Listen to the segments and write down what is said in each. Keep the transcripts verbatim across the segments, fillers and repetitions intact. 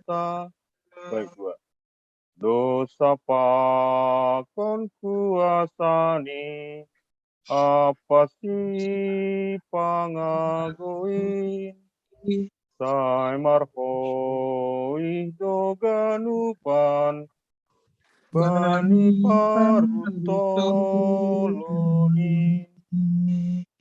Naibata. Baik, dua. Dosa pakon kuasa ni apa si pangagoin, sai marhoih do ganupan bani parutolonin,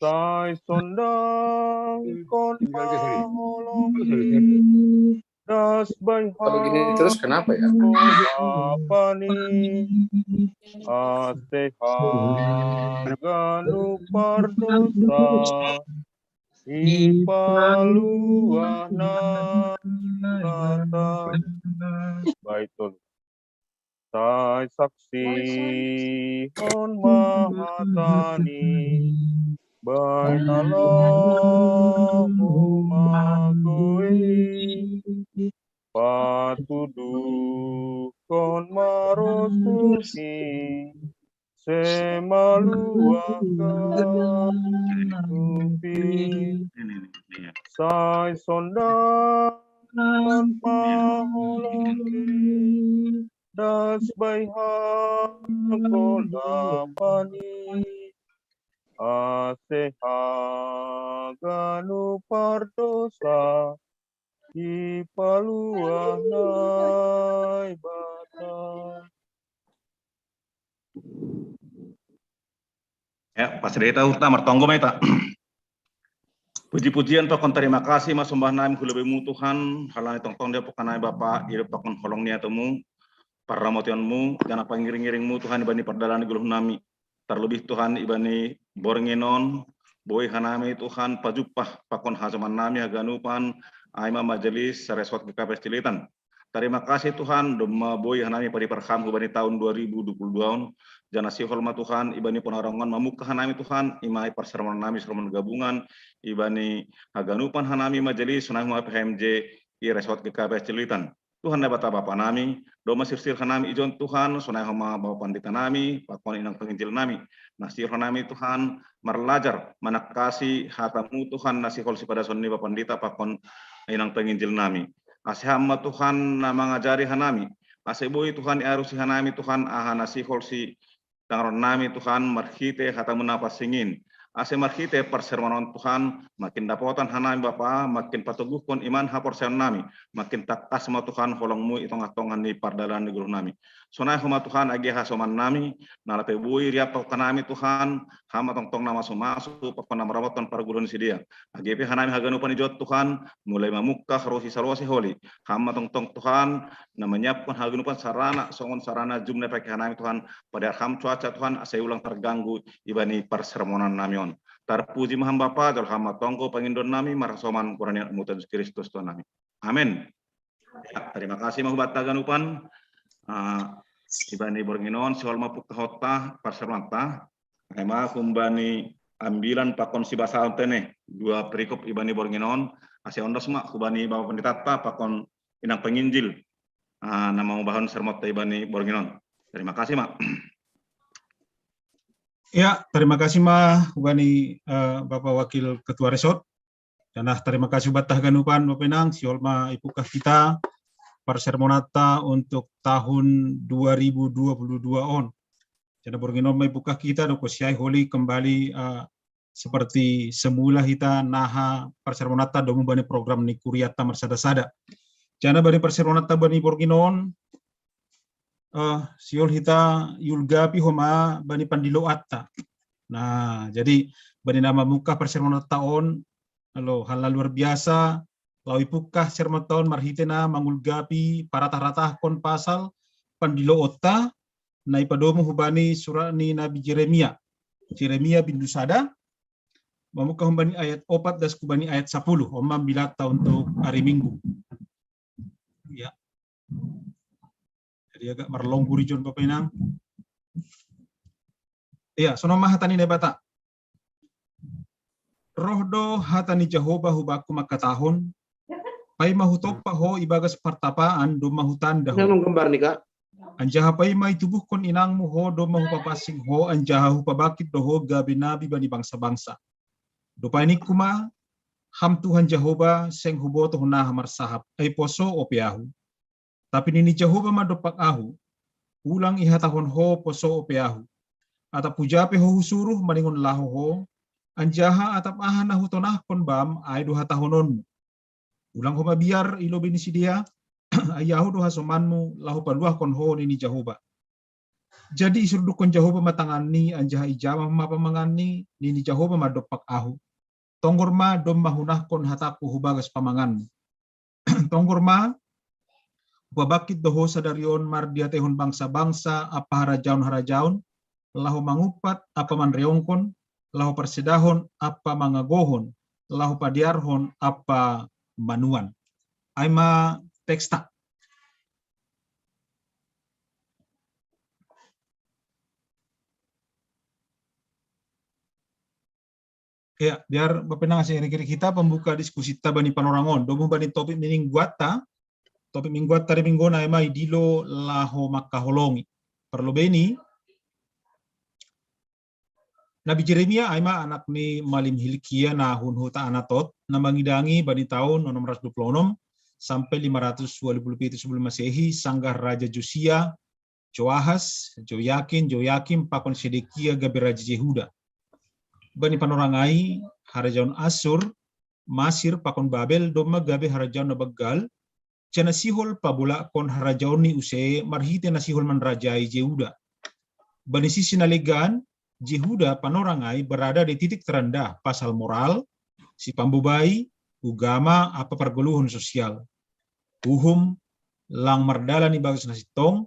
sai sondangkon ma holong i das bai Kalau gini terus kenapa ya? Bapa ni, ase haganup pardosa ipaluah Naibata. Baik, tolu. Sai saksihon ma hata ni, bahen na laho magou i, patuduhkon ma rosuh i, se maluah ganup i. Sai sondangkon ma holong i das bai hagolapan i, ase haganup pardosa ipaluah Naibata. Ya, pas dari tahu kita martonggo ma hita. Puji-pujian pakon tarima kasih ma sombah nami hu lobeimu Tuhan, halani tongtong diapok hami Bapa, ira pakon holong ni yatumu, parramotionmu, janah pangiring-iringmu Tuhan ibani pardalanan ni goluh nami. Tarlobih Tuhan ibani borngin on, boi hanami Tuhan pajumpah pakon hasoman nami haganupan, ai ma majelis Resort G K P S Cililitan. Tarima kasih Tuhan, domma boi hanami padiparham hubani tahun dua ribu dua puluh dua on, janah sihol ma Tuhan ibani panarongan mamungkah hanami Tuhan, ima i parsermonan nami sermon gabungan, ibani haganupan hanami majelis, sonai homa P H M J, i Resort G K P S Cililitan. Tuhan Naibata Bapa nami, domma sirsir hanami ijon Tuhan, sonai homa Bapa Pandita nami, pakon inang panginjil nami. Na sihol hanami Tuhan, marlajar, manangkasi hatamu Tuhan, na sihol sipadason ni Bapa Pandita, pakon inang panginjil nami. Ase Ham ma Tuhan na mangajari hanami, ase boi Tuhan iarusi hanami Tuhan, aha na sihol si tangaron nami Tuhan, marhite hatamu na pansing in. Ase marhite parsermonan on Tuhan, makin dapotan hanami Bapa, makin patoguhkon iman haporsayaon nami, makin tangkas ma Tuhan holongmu i tongah-tongah ni pardalanan ni goluh nami. Sonai homa Tuhan age hasoman nami, na lape boi riap pakon hanami Tuhan, Ham ma tongtong na maso-maso, pakon na maramothon pargoluhan sidea. Age pe hanami haganupan ijon Tuhan, mulai mamungkah ro sisalo siholi. Ham ma tongtong Tuhan, na manyiapkon haganupan sarana, songon sarana jum na ipake hanami Tuhan, padear Ham cuaca Tuhan, ase ulang targanggu ibani parsermonan nami on. Tarpuji ma Ham Bapa, jalo Ham ma tonggo pangindoan nami, marhasoman goran ni Anakmu Tuhan Jesus Kristus Tuhan nami. Amen. Ya, tarima kasih ma hubanta haganupan. Ah, ibani borngin on, sihol ma pungkahonta, parsermonanta. Ai ma humbani ambilan pakon sibasahon tene, dua perikop ibani borngin on, ase ondos ma hubani Bapa Panditanta pakon inang panginjil, ah, na mangubahon sermonta ibani borngin on. Tarima kasih ma. Ya, tarima kasih ma hubani, eh, Bapa Wakil Ketua Resort. Janah tarima kasih hubanta haganupan Bapa inang, sihol ma ipungkah hita parsermonanta untuk tahun dua ribu dua puluh dua on. Janah borngin on ma ipungkah hita, dohot siai holi kembali, eh, seperti semula hita naha parsermonanta domu bani program ni kurianta marsada-sada. Janah bani parsermonanta bani borngin on, eh, sihol hita iulgapi homa bani pandiloanta. Nah, jadi bani na mamungkah parsermonanta on, alo, hal na luar biasa, laho ipungkah sermonta on marhite na mangulgapi paratah-ratahkon pasal pandiloanta, na ipadomu hubani surat ni Nabi Jeremia. Jeremia bindu sada, mamungkah hubani ayat opat das hubani ayat sapuluh, on ma ambilanta untuk ari Minggu. Ya. Jadi agak marlonggur ijon Bapa inang. Ya, sonon ma hata ni Naibata. Roh do hata ni Jahowa hu bakku mangkatahon, paima hutompa ho ibagas partapaan domma hutanda ho. Anjaha paima itubuhkon inangmu ho domma hupapansing ho anjaha hupabangkit do ho gabe nabi bani bangsa-bangsa. Dob ai ningku ma, Ham Tuhan Jahowa, seng hubotoh naha marsahap, ai poso ope ahu. Tapi nini Jahowa ma dompak ahu, ulang ihatahon ho poso ope ahu. Atap huja pe ho husuruh maningon laho ho, anjaha atap aha na hutonahkon bam ai do hatahononmu. Ulang ho mabiar i lobei ni sidea, ai ahu do hasomanmu laho paluahkon ho nini Jahowa. Jadi isurdukkon Jahowa ma tanganni anjaha ijamah ma pamanganni, nini Jahowa ma dompak ahu. Tonggor ma domma hunahkon hatangku hubagas pamanganmu. Tonggor ma hupabangkit do ho sadari on mardiatehon bangsa-bangsa ampa harajaon-harajaon, laho mangumpat ampa manreongkon, laho parsedahon ampa mangagohon, laho padearhon ampa manuan. Ai ma teksta. Ya, biar bapenang asing iri-iri kita pembuka diskusi ta bani panorang on. Domu bani topik mingguanta, topik mingguanta di minggu na ai ma idilo laho mangkaholongi. Parlobei ni Nabi Jeremia ai ma anak ni malim Hilkia na hun huta Anatot, na mangidangi bani tahun enam ratus dua puluh enam sampai lima ratus dua puluh pitu sebelum Masehi, sanggah Raja Josia, Joahas, Joyakin, Joyakim, pakon Sedekia gabe raja Jehuda. Bani panorang ai, harajaon Asur, Masir, pakon Babel, domma gabe harajaon na banggal, janah sihol pabolakkon harajaonni use marhite na sihol manrajai Jehuda. Bani sisi na legan, Jehuda panorang ai berada di titik terendah pasal moral, sipambobai, ugama, ampa pargoluhon sosial. Uhum, lang mardalan ibagas na sintong,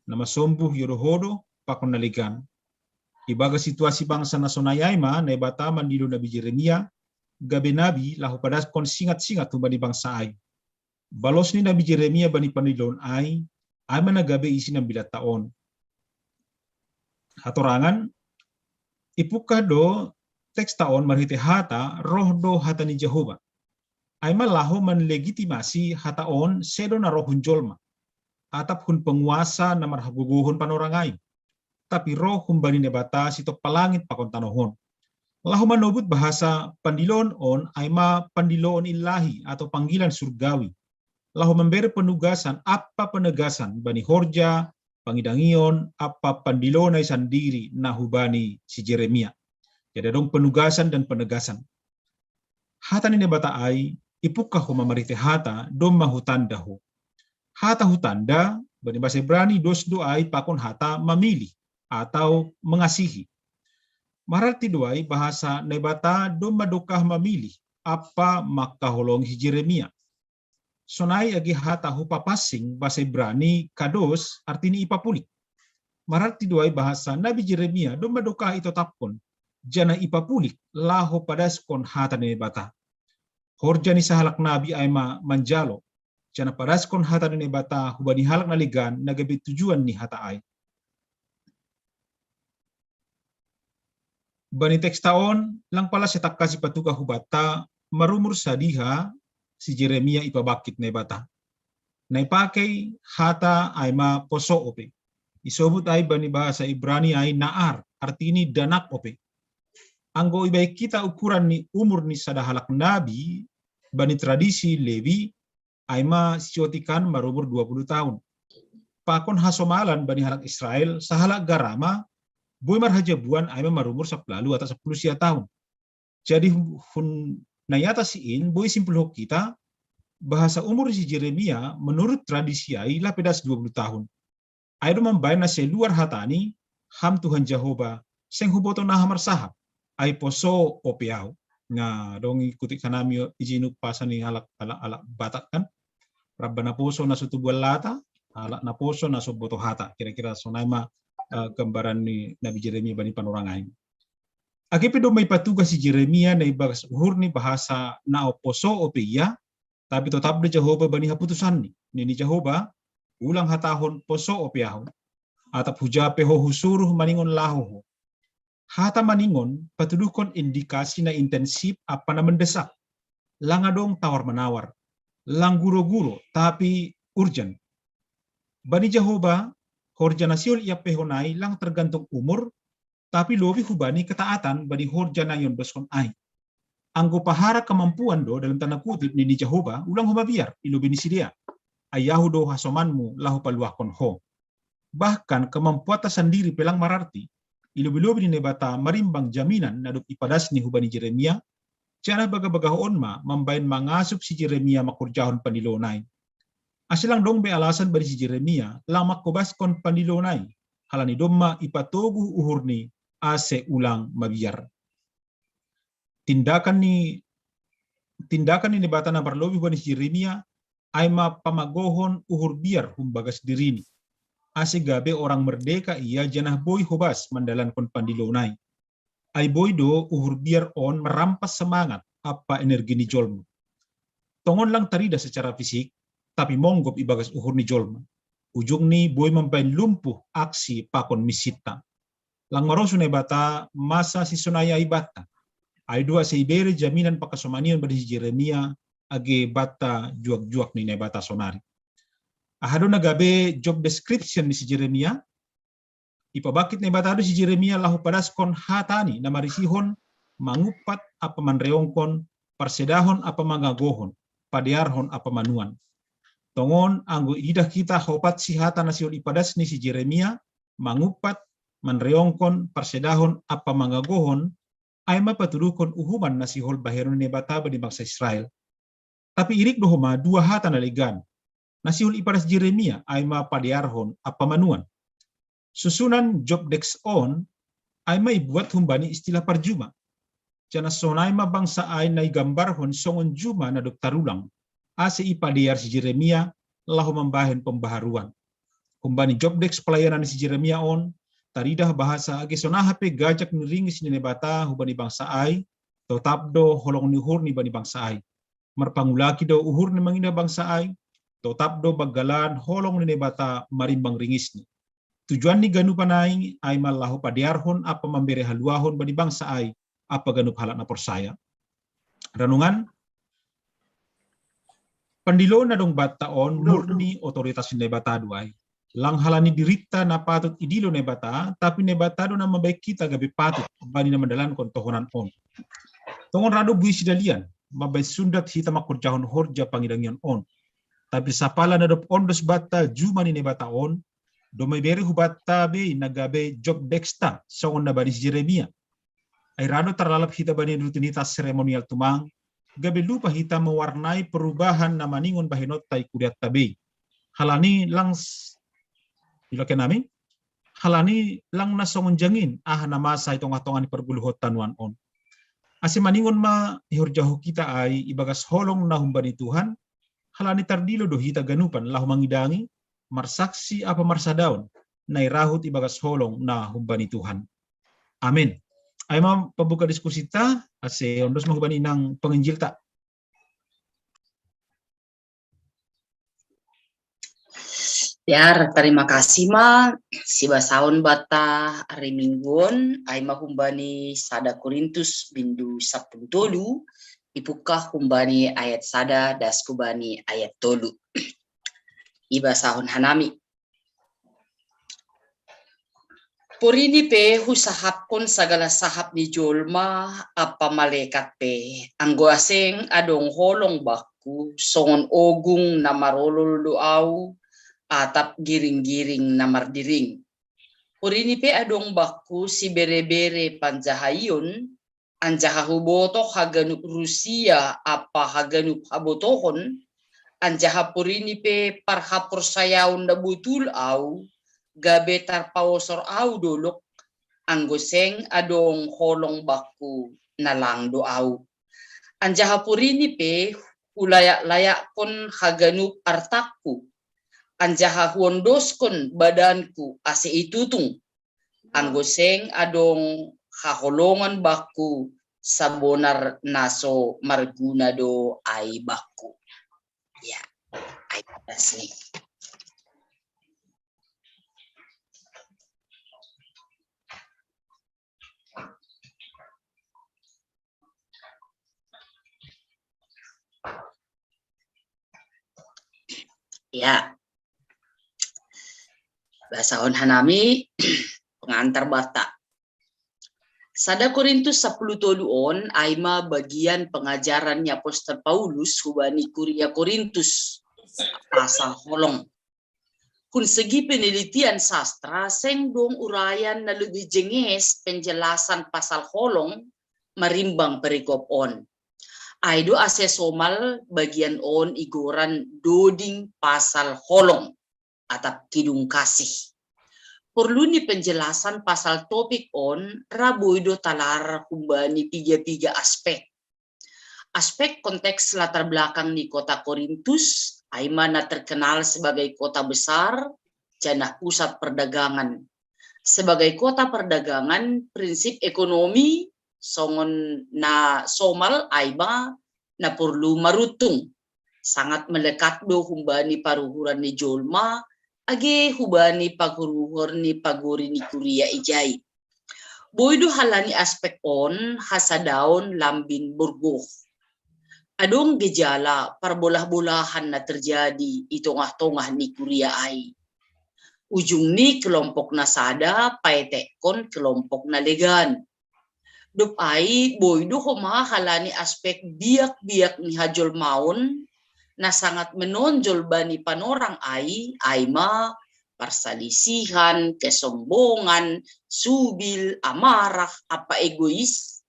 na masombuh iodo-odo, pakon na legan. Ibagas situasi bangsa na sonai ai ma Naibata mandilo Nabi Jeremia, gabe nabi laho padaskon singat-singat hubani bangsa ai. Balos ni Nabi Jeremia bani pandiloon ai, ai ma na gabe isi nambilanta on. Hatorangan, ipungkah do teksta on marhite hata, roh do hata ni Jahowa. Ai ma laho manlegitimasi hata on sedo na roh hun jolma, atap hun penguasa na marhagogohon panorang ai, tapi roh humbani Naibata sitompa langit pakon tanoh on. Laho manobut bahasa pandiloon on ai ma pandiloon illahi atau panggilan surgawi. Laho mambere penugasan ampa penegasan bani horja, pangidangion, ampa pandiloon ai sandiri na hubani si Jeremia. Jadi adong penugasan dan penegasan. Hata ni Naibata ai, ipungkah ho ma marhite hata, domma hutanda ho. Hata hutanda, bani bahasa Ibrani dos do ai pakon hata mamilih atau mengasihi. Mararti do ai bahasa Naibata domma dokah mamilih ampa mangkaholongi si Jeremia. Sonai age hata hupapansing bahasa Ibrani kados artini ipapulik. Mararti do ai bahasa Nabi Jeremia domma dokah itotapkon, janah ipapulik laho padaskon hata ni Naibata. Horja ni sahalak nabi ai ma manjalo, janah padaskon hata ni Naibata hubani halak na legan na gabe tujuan ni hata ai. Bani teksta on, lang pala setangkasi patugah hubanta marumur sadiha si Jeremia ipabangkit Naibata. Na ipakei hata ai ma poso ope. Isobut ai bani bahasa Ibrani ai naar, artini danak ope. Anggo ibahen hita ukuran ni umur ni sada halak nabi, bani tradisi Lewi, ai ma siotikan marumur dua puluh tahun. Pakon hasomalan bani halak Israel, sahalak garama, boi marhajabuan ai ma marumur sapuluh atau sapuluh sia tahun. Jadi hun, hun na i atas in, boi simpulhon hita, bahasa umur si Jeremia menurut tradisi ai lape das dua puluh tahun. Ai do mambahen na saluar hatani, Ham Tuhan Jahowa, seng huboto naha marsahap, ai poso ope ahu. Nga dong ikuti kanami ijinuk pasa ni halak, halak, halak Batak kan. Ramba na poso na so tubu allata, halak na poso na so boto hata. Kira-kira sonai ma uh, gambaran ni Nabi Jeremia bani panorang ai. Age pe domma ipatugah si Jeremia na ibagas uhur ni bahasa na poso ope ia, tapi totap do Jahowa bani haputusanni. Nini Jahowa, ulang hatahon poso ope ahu. Atap huja pe ho husuruh maningon laho ho. Hata maningon patuduhkon indikasi na intensif ampa na mendesak. Lang adong tawar-menawar. Lang guro-guro, tapi urgen. Bani Jahowa, horja na sihol iapehon ai lang tergantung umur, tapi lobi hubani ketaatan bani horja na iondoskon ai. Anggo pahara kemampuan do dalam tanda kutip nini Jahowa, ulang ho mabiar i lobei ni sidea. ai ahu do hasomanmu laho paluahkon ho. Bahkan kemampuanta sandiri pe lang mararti. Ilobi-lobi ni Naibata marimbang jaminan na dob ipadasni hubani Jeremia, janah bagah-bagah on ma mambahen mangasup si Jeremia mangkorjahon pandilo nai. Ase lang dong be alasan bani si Jeremia lang mangkobaskon pandilo nai, halani domma ipatoguh uhurni ase ulang mabiar. Tindakan ni tindakan ni Naibata na marlobih bani si Jeremia ai ma pamagohon uhur biar humbagas dirini, ase gabe orang merdeka ia janah boi hobas mandalankon pandilo nai. Ai boi do uhur biar on marampas semangat ampa energi ni jolma. Tongon lang taridah secara fisik, tapi monggop ibagas uhur ni jolma. Ujungni boi mambahen lumpuh aksi pakon misinta. Lang marosuh Naibata masa sisonai ai banta. Ai do ase ibere jaminan pakasomanion bani si Jeremia age banta juak-juak ni Naibata sonari. Aha do na gabe job description ni si Jeremia? Ipabangkit Naibata do si Jeremia laho padaskon hatani na marisihon mangumpat ampa manreongkon, parsedahon ampa mangagohon, padearhon ampa manuan. Tongon anggo ididah hita hopat si hata na sihol ipadas ni si Jeremia, mangumpat, manreongkon, parsedahon ampa mangagohon, ai ma patuduhkon uhuman na sihol bahenon ni Naibata bani bangsa Israel. Tapi irik do homa dua hata na legan na sihol ipadas Jeremia, ai ma padearhon ampa manuan. Susunan job desk on ai ma ibuat humbani istilah parjuma. Janah sonai ma bangsa ai na igambarhon songon juma na dob tarulang, ase ipadear si Jeremia laho mambahen pembaharuan. Humbani job desk pelayanan si Jeremia on taridah bahasa age sonaha pe gajak ni ringis ni Naibata hubani bangsa ai, totap do holong ni uhurni bani bangsa ai. Marpangulaki do uhurni mangidah bangsa ai, totap do banggalan holong ni Naibata marimbang ringisni. Tujuan ni ganupan ai ai ma laho padearhon ampa mambere haluahon bani bangsa ai ampa ganup halak na porsaya. Ranungan, pandilo na dong banta on murni otoritas ni Naibata do ai. Lang halani dirinta na patut idilo Naibata, tapi Naibata do na mambahen hita gabe patut bani na mandalankon tohonan on. Tongon ra do buei sidalian mambahen sundat hita mangkorjahon horja pangidangion on. Tapi sapala na dob ondos banta juma ni Naibata on, domma ibere hubanta be na gabe job desk-ta songon na bani si Jeremia. Ai ra do tarlalap hita bani rutinita seremonial tumang, gabe lupa hita mewarnai perubahan na maningon bahenonta i kurianta be. Halani lang ilake nami, halani lang na songon jangin aha na masa i tongah-tongah ni pargoluhonta nuan on. Ase maningon ma ihorjahon hita ai ibagas holong na humbani Tuhan, halani tardilo do hita ganupan laho mangidangi, marsaksi ampa marsadaon na irahut ibagas holong na humbani Tuhan. Amin. Ai ma pambuka diskusinta, ase ondos ma hubani inang penginjilta. Ya, tarima kasih ma, sibasaon banta ari Minggu on, ai ma humbani sada Korintus bindu sapuluh tolu, ipungkah humbani ayat sada das hubani ayat tolu. Ibasahon hanami. Porini pe husahapkon sagala sahap ni jolma ampa malekat pe, anggo aseng adong holong bakku, songon ogung na marolol do au, atap giring-giring na mardiring. Porini pe adong bakku sibere-bere panjahaion, anjaha hubotoh haganup rusia ampa haganup habotohon, anjaha porini pe parhaporsayaon na botul au, gabe tarpaosor au dolok, anggo seng adong holong bakku na lang do au. Anjaha porini pe hulayak-layakkon haganup artangku, anjaha huondoskon badanku ase itutung, anggo seng adong haholongan bakku, sabonar na so marguna do ai bakku. Ya, ai bagas ni. Ya. Basahon hanami pengantar banta. Sada Korintus sapuluh tolu on ai ma bagian pengajaran ni apostel Paulus hubani kuria Korintus. pasal holong. Kun segi penelitian sastra, seng dong uraian na lebih jenges penjelasan pasal holong marimbang perikop on. Ai do ase somal bagian on igoran doding pasal holong atap kidung kasih. Porlu ni penjelasan pasal topik on ra boi do talar humbani piga-piga aspek. Aspek konteks latar belakang ni kota Korintus, ai ma na terkenal sebagai kota besar, janah pusat perdagangan. Sebagai kota perdagangan, prinsip ekonomi songon na somal ai ma na porlu maruntung. Sangat melekat do humbani paruhuran ni jolma, age humbani paruhur ni pagori ni kuria ijai. Boi do halani aspek on hasadaon lambin borgoh. Adong gejala parbolah-bolahan na terjadi i tongah-tongah ni kuria ai. Ujung ni kelompok na sada paetekkon kelompok na legan. Dob ai boi do homa halani aspek biak-biak ni hajolmaon na sangat menonjol bani panorang ai, ai ma parsalisihan, kesombongan, subil, amarah, ampa egois.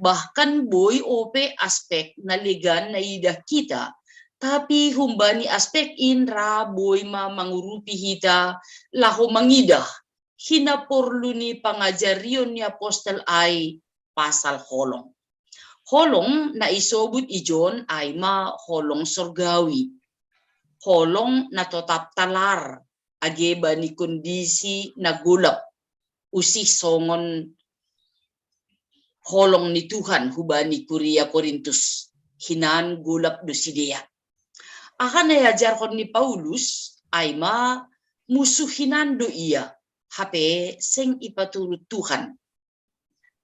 Bahkan boi ope aspek na legan na idah kita, tapi humbani aspek in ra boi ma mangurupi hita laho mangidah hinaporlu ni pangajarion ni apostel ai pasal holong. Holong na isobut i John ai ma holong sorgawi. Holong na totap talar age bani kondisi na golap, usih songon holong ni Tuhan hubani kuria Korintus, hinan golap do sidea. Aha na iajarhon ni Paulus, ai ma musuh hinan do ia, hape seng ipaturut Tuhan.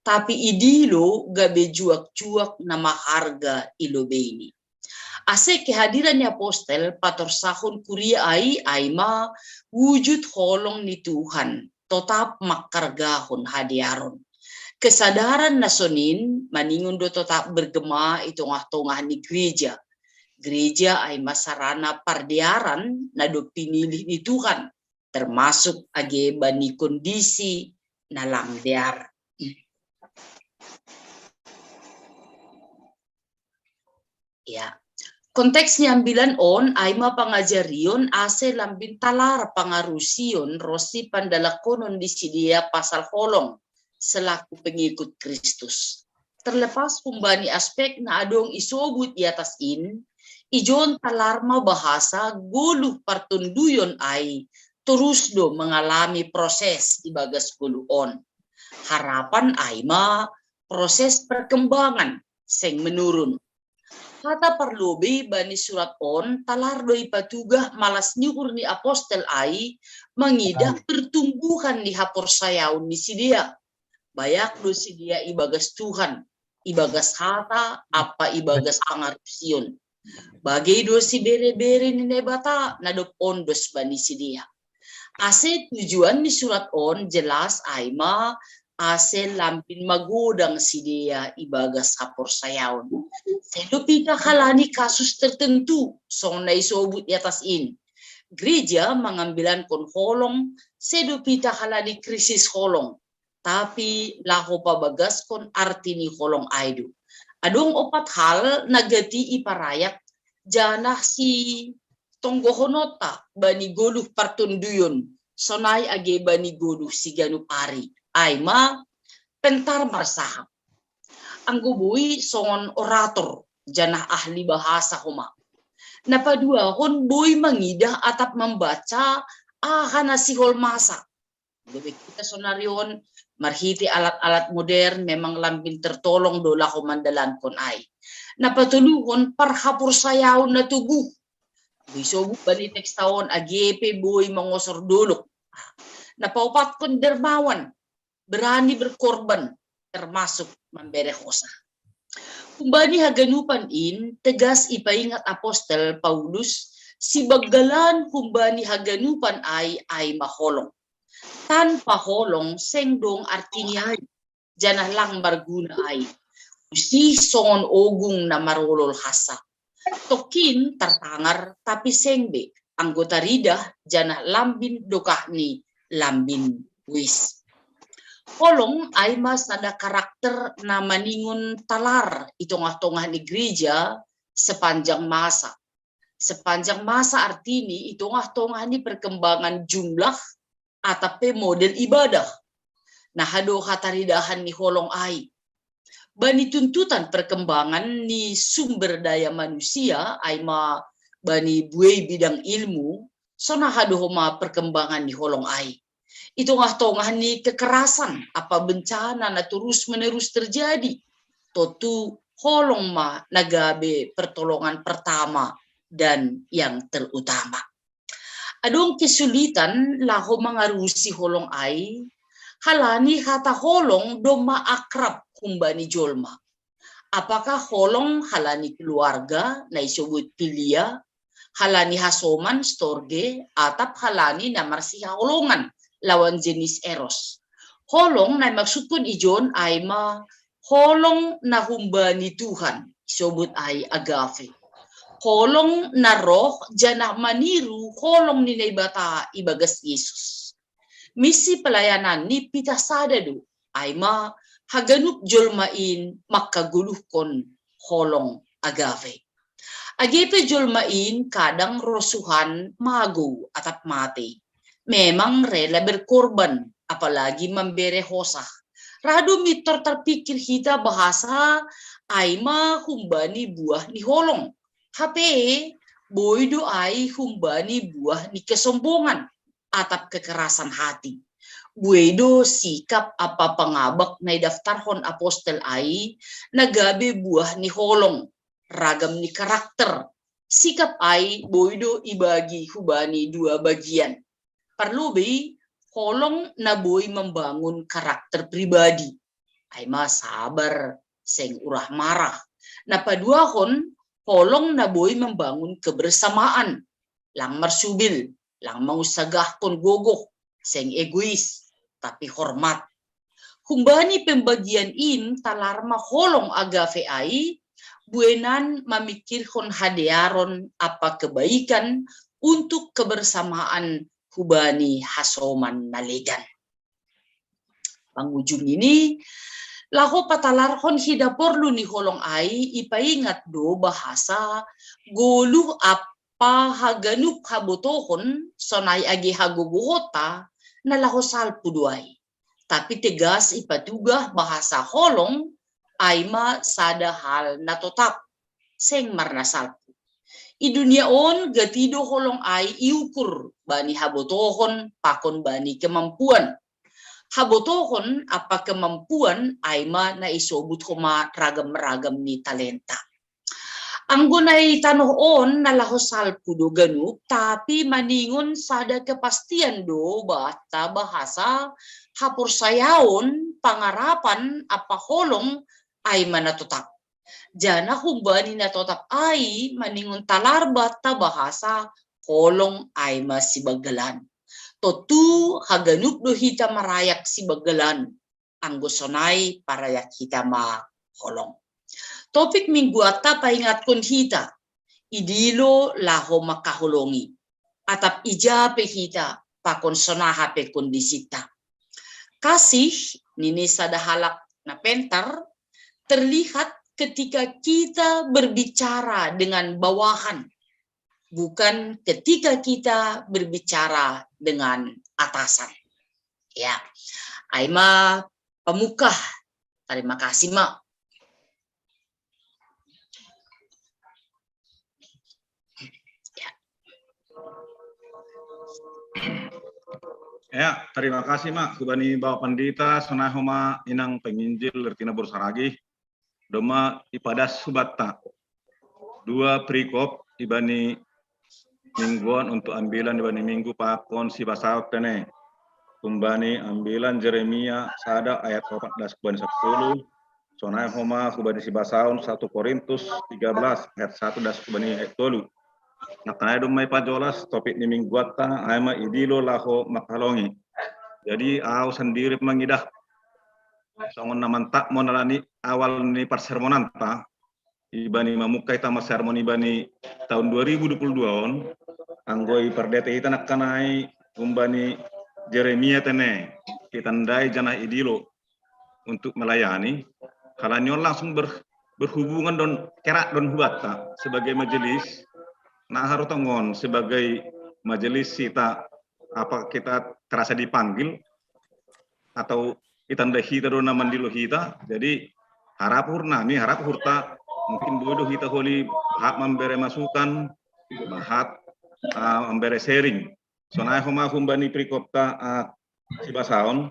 Tapi idilo gabe juak-juak na maharga i lobeini. Ase kehadiran ni apostel patorsahon kuria ai, ai ma wujud holong ni Tuhan, totap mangkargahon hadearon. Kesadaran na sonin maningon do totap bergema i tongah-tongah ni gereja. Gereja ai ma sarana pardearan na dob pinilih ni Tuhan, termasuk age bani kondisi na lang dear. Ya. Konteks ni ambilan on ai ma pangajarion ase lambin talar pangarusion ronsi pandalakonon di sidea pasal holong selaku pengikut Kristus. Terlepas humbani aspek na adong isobut i atas in, i John talar ma bahasa goluh partonduyon ai torus do mengalami proses ibagas goluh on. Harapan ai ma proses perkembangan, seng menurun. Hata parlobei bani surat on talar do ipatugah malas ni uhur ni apostel ai mangidah pertumbuhan ni haporsayaon ni sidea. Bayak do sidea ibagas Tuhan, ibagas hata ampa ibagas pangarusion. Bagei do sibere-bere ni Naibata na dob ondos bani sidea. Ase tujuan ni surat on jelas ai ma ase lambin magodang sidea ibagas haporsayaon. Sedo pita halani kasus tertentu songon na isobut i atas in. Gereja mangambilankon holong sedo pita halani krisis holong, tapi laho pabagaskon arti ni holong ai do. Adong ompat hal na gati iparayak janah si tonggohononta bani goluh partonduyon sonai age bani goluh siganup ari. Ai ma pentar marsahap. Anggo boi songon orator janah ahli bahasa homa. Na paduahon boi mangidah atap mambaca aha na sihol masa. Gabe kita sonari on marhite alat-alat modern memang lambin tertolong do laho mandalankon ai. Na patoluhon parhaporsayaon na toguh. Boi sobut bani teksta on age pe boi mangosor dolok. Na paopatkon dermawan, berani berkorban, termasuk mambere hosa. Humbani haganupan in tegas ipaingat apostel Paulus sibanggalan humbani haganupan ai ai ma holong. Tanpa holong seng dong artini ai, janah lang marguna ai. Usih songon ogung na marolol hansa. Tokin tartangar tapi seng be anggo taridah janah lambin dokahni lambin wis. Holong ai ma sada karakter na maningon talar i tongah-tongah ni gereja sepanjang masa. Sepanjang masa artini i tongah-tongah ni perkembangan jumlah atap pe model ibadah. Na aha do hataridahan ni holong ai? Bani tuntutan perkembangan ni sumber daya manusia ai ma bani buei bidang ilmu, songon aha do homa perkembangan ni holong ai? I tongah-tongah ni kekerasan apa bencana na terus-menerus terjadi, tontu holong ma na gabe pertolongan pertama dan yang terutama. Adong kesulitan laho mangarusi holong ai, halani hata holong domma akrab humbani jolma. Apakah holong halani keluarga na isobut filia, halani hasoman, storge, atap halani na marsihaholongan lawan jenis eros? Holong na imaksudkon ijon ai ma holong na humbani Tuhan, isobut ai agape. Holong na roh janah maniru holong ni Naibata ibagas Jesus. Misi pelayanan ni pitah sada do, ai ma haganup jolma in mangkagoluhkon holong agape. Age pe jolma in kadang rosuhan, magou atap mate, memang rela berkorban, apalagi mambere hosah. Ra do mintor tarpikir hita bahasa ai ma humbani buah ni holong. Hape boi do ai humbani buah ni kesombongan atap kekerasan hati. Buei do sikap apa pangabak na idaftarhon apostel ai na gabe buah ni holong, ragam ni karakter. Sikap ai boi do ibagi hubani dua bagian. Parlobei, holong na boi mambangun karakter pribadi, ai ma sabar, seng urah marah. Na paduahon, holong na boi mambangun kebersamaan, lang marsubil, lang mangunsagahkon gogoh, seng egois, tapi hormat. Humbani pembagian in talar ma holong agape ai, buenan mamikirhon hadearon apa kebaikan untuk kebersamaan hubani hasoman na legan. Pangujung ini, laho patalarhon hita porlu ni holong ai, ipaingat do bahasa goluh apa haganup habotohon, sonai age hagogohonta, na laho salpu do ai. Tapi tegas ipatugah bahasa holong ai ma sada hal na totap, seng marna salpu. I dunia on gati do holong ai iukur bani habotohon pakon bani kemampuan. Habotohon apa kemampuan ai ma na isobut homa ragam-ragam ni talenta. Anggo na i tanoh on na laho salpu do ganup, tapi maningon sada kepastian do banta bahasa haporsayaon, pangarapan apa holong ai ma na totap. Janah humbani na totap ai maningon talar banta bahasa holong ai ma sibanggalan. Tontu haganup do hita marayak sibanggalan, anggo sonai parayak hita ma holong. Topik mingguanta paingatkon hita, idilo laho mangkaholongi, atap ija pe hita pakon sonaha pe kondisinta. Kasih, nini sada halak na pentar, terlihat ketika kita berbicara dengan bawahan, bukan ketika kita berbicara dengan atasan. Ya, ai ma pamungkah. Terima kasih ma. Ya, terima kasih ma hubani Bapak Pandita, sonai homa inang penginjil Ertina Borsaragi. Domma ipadas hubanta dua perikop ibani mingguan untuk ambilan ibani minggu pakon sibasaon tene. Humbani ambilan Jeremia sada ayat opat das hubani sapuluh, sonai homa hubani sibasaon satu Korintus tiga belas ayat satu das hubani ayat tolu. Nangkin ai domma ipajolas topik ni mingguanta ai ma idilo laho mangkaholongi. Jadi au sandiri mangidah songon na mantap mo nalani awal ni parsermonanta, ibani mamungka hita masermon ibani tahun dua ribu dua puluh dua on, anggo i pardeta hita nangkanai umbani Jeremia tene, itandai janah idilo untuk melayani, halani on langsung ber, berhubungan don kerak don hubanta sebagai majelis, na haru tongon sebagai majelis hita, apa kita terasa dipanggil atau itandai hita do na mandilo hita. Jadi harap uhur nami, harap uhurta, mungkin boi do hita holi bahat mambere masukan, bahat uh, mambere sharing. Sonai homa humbani perikopta uh, sibasaon,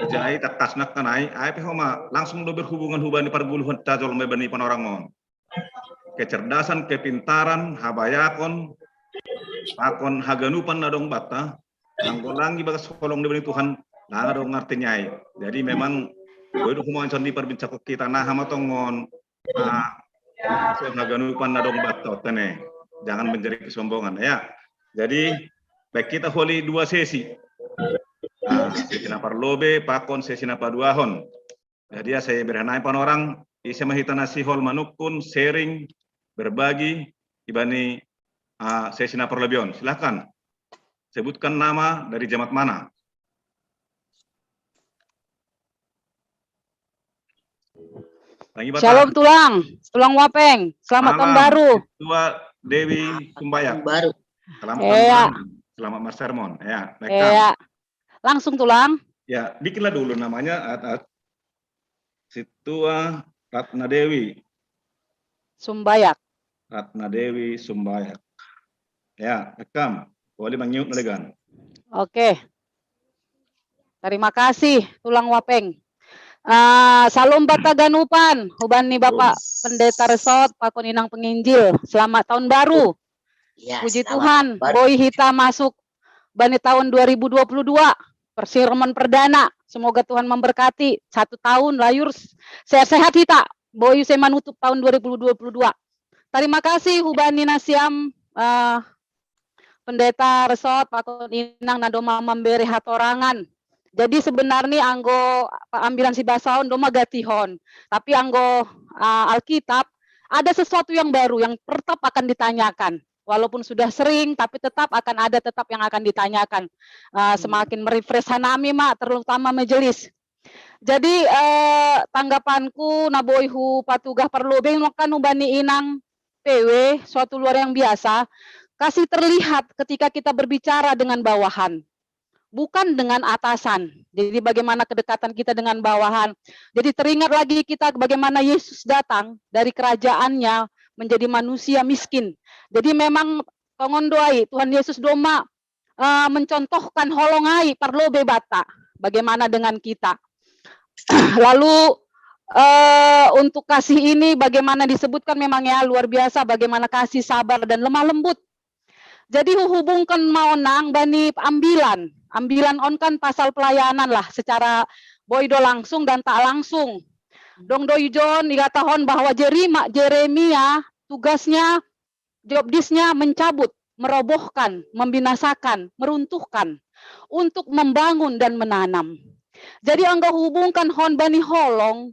jadi takkas nangkanai, ai pe homa langsung do berhubungan hubani parguluhon tajol me bani panorang on. Kecerdasan, kepintaran, habayakon, pakon haganupan na dong banta, anggo lang ibagas holong ni Tuhan, lang adong artinya i. Jadi memang boi do homa di parbincang kita na hama tongon ah, haganupan na dong banta tene. Jangan menjadi kesombongan ya. Jadi baik kita holi dua sesi. Ah, sesi na parlobe pakon sesi na paduahon. Jadi ya saya berhanai panorang, ise ma hita na sihol manungkun, sharing, berbagi, ibani uh, sesi na parlobe on. Silahkan, sebutkan nama, dari jamaat mana. Shalom Tulang, Tulang Wapeng. Selamat tahun baru. Tua Dewi Sumbayak. Baru. Selamat tahun baru. Selamat bersermon. Ya, ya. Langsung Tulang. Ya, bikinlah dulu namanya. Situa Ratna Dewi. Sumbayak. Ratna Dewi Sumbayak. Ya, rekam. Boleh mangiut legan. Oke. Terima kasih Tulang Wapeng. Uh, salam banta ganupan, huban ni Bapak Pendeta Resort, pakon inang penginjil. Selamat tahun baru. Ya, Puji Tuhan, baru. Boi hita masuk bani tahun dua ribu dua puluh dua. Persermon perdana. Semoga Tuhan memberkati. Satu tahun layur sehat-sehat hita. Boi saya menutup tahun dua ribu dua puluh dua. Terima kasih huban ni nasiam uh, Pendeta Resort, pakon inang na doma mambere hatorangan. Jadi sebenarnya anggo ambilan sibasaon doma gatihon. Tapi anggo uh, Alkitab ada sesuatu yang baru yang tetap akan ditanyakan. Walaupun sudah sering, tapi tetap akan ada tetap yang akan ditanyakan. Uh, semakin merefresh hanami ma, terutama majelis. Jadi uh, tanggapanku na boi hupatugah parlobe kan hubani inang P W, suatu luar yang biasa. Kasih terlihat ketika kita berbicara dengan bawahan, bukan dengan atasan. Jadi bagaimana kedekatan kita dengan bawahan. Jadi teringat lagi kita bagaimana Yesus datang dari kerajaannya menjadi manusia miskin. Jadi memang tongon do ai Tuhan Yesus doma uh, mencontohkan holong ai parlobe banta. Bagaimana dengan kita? Lalu uh, untuk kasih ini bagaimana disebutkan memang ya luar biasa bagaimana kasih, sabar dan lemah lembut. Jadi huhubungkan ma on nang bani ambilan. Ambilan on kan pasal pelayanan lah secara boi do langsung dan tak langsung. Dong do ijon igatahon bahwa Jerima, Jeremia tugasnya, job desk-nya mencabut, merobohkan, membinasakan, meruntuhkan untuk membangun dan menanam. Jadi anggo hubungkan hon bani holong,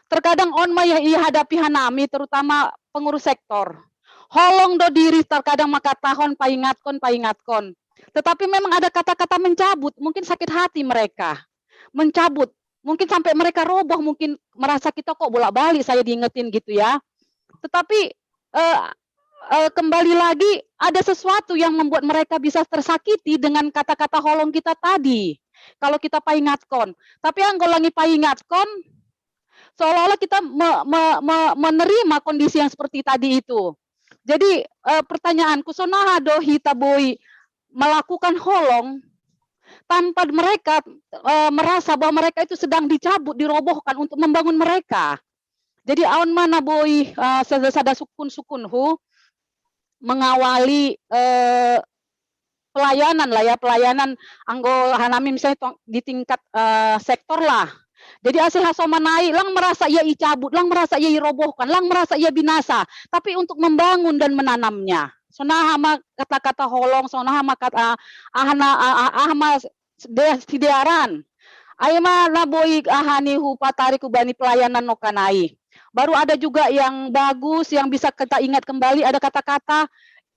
terkadang on ma ia hadapi hanami terutama pengurus sektor. Holong do diri terkadang makatahon paingatkon, paingatkon. Tetapi memang ada kata-kata mencabut, mungkin sakit hati mereka. Mencabut, mungkin sampai mereka roboh, mungkin merasa kita kok bolak-balik saya diingetin gitu ya. Tetapi eh, eh, kembali lagi ada sesuatu yang membuat mereka bisa tersakiti dengan kata-kata holong kita tadi. Kalau kita paingatkon. Tapi anggo langi paingatkon, seolah-olah kita me, me, me, menerima kondisi yang seperti tadi itu. Jadi eh, pertanyaanku, sonaha do hita boi melakukan holong tanpa mereka eh, merasa bahwa mereka itu sedang dicabut, dirobohkan untuk membangun mereka. Jadi aon ma na boi uh, sada-sada sukun-sukunhu mengawali uh, pelayanan lah ya, pelayanan anggo hanami misalnya di tingkat uh, sektor lah. Jadi ase hasoman ai lang merasa ia icabut, lang merasa ia irobohkan, lang merasa ia binasa, tapi untuk membangun dan menanamnya. Sonaha ma kata-kata holong, sonaha ma kata uh, ahana uh, ah ma sidearan. Ai ma na boi aha ni hupatarik hubani pelayanan nongkan ai. Baru ada juga yang bagus, yang bisa kita ingat kembali, ada kata-kata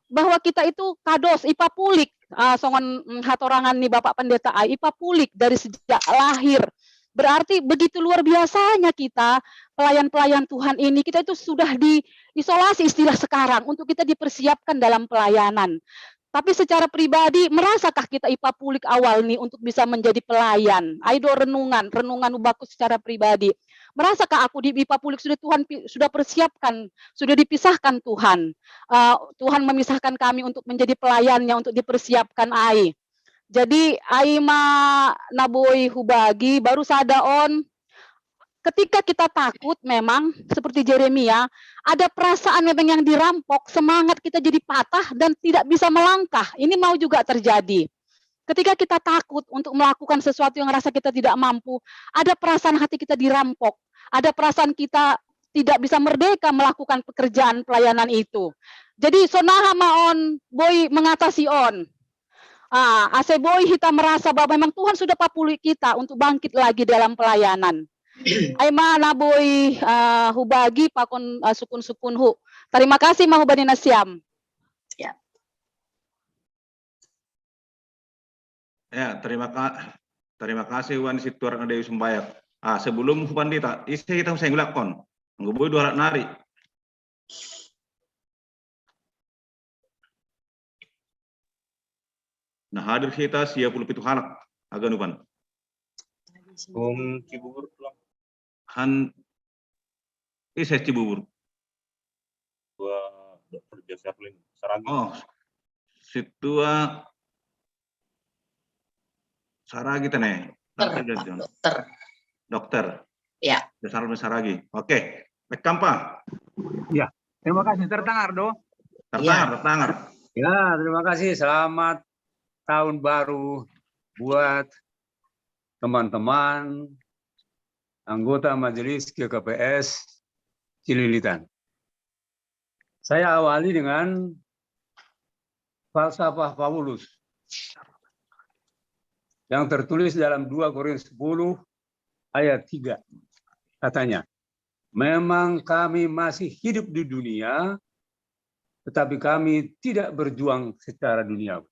bahwa kita itu kados, ipapulik. Ah, songon, mm, hatorangan ni Bapak Pendeta ai, ipapulik dari sejak lahir. Berarti begitu luar biasanya kita, pelayan-pelayan Tuhan ini, kita itu sudah diisolasi istilah sekarang, untuk kita dipersiapkan dalam pelayanan. Tapi secara pribadi, merasakah kita ipapulik awal nih untuk bisa menjadi pelayan? Ai do renungan, renungan ubaku secara pribadi. Merasakah aku di ipapulik sudah Tuhan pi-, sudah persiapkan, sudah dipisahkan Tuhan. Eh, Tuhan memisahkan kami untuk menjadi pelayannya, untuk dipersiapkan ai. Jadi, ai ma na boi hubagi, baru sada on, ketika kita takut memang seperti Jeremia, ada perasaan memang yang dirampok, semangat kita jadi patah dan tidak bisa melangkah. Ini mau juga terjadi. Ketika kita takut untuk melakukan sesuatu yang rasa kita tidak mampu, ada perasaan hati kita dirampok, ada perasaan kita tidak bisa merdeka melakukan pekerjaan pelayanan itu. Jadi, sonaha ma on boi mengatasi on. Ah, ase boi hita merasa bahwa memang Tuhan sudah papuli kita untuk bangkit lagi dalam pelayanan. Ai ma na boi, ah, hubagi pakon, ah, sukun-sukunhu. Terima kasih ma hubani nasiam. Ya, terima kasih. Terima kasih Wan Situar Dewi Sembayak. Ah, sebelum Wan Dita, isi kita saya ngulakon. Nggak boleh dua nari. Nah, hadir kita sia puluh pitu halak. Aga nupan. Om Cibubur pulang. Han, eh, saya Cibubur. Gua dokter Joseph Lin. Saragi. Oh, situa Saragi tene. Dokter, Pak, dokter. Dokter. Ya. Dasar Saragi. Oke. Rekam, Pak. Ya. Terima kasih. Tertangar, do. Tertangar, tertangar. Ya, terima kasih. Selamat tahun baru buat teman-teman anggota Majelis G K P S Cililitan. Saya awali dengan falsafah Paulus yang tertulis dalam dua Korintus sepuluh ayat tiga. Katanya, "Memang kami masih hidup di dunia, tetapi kami tidak berjuang secara duniawi."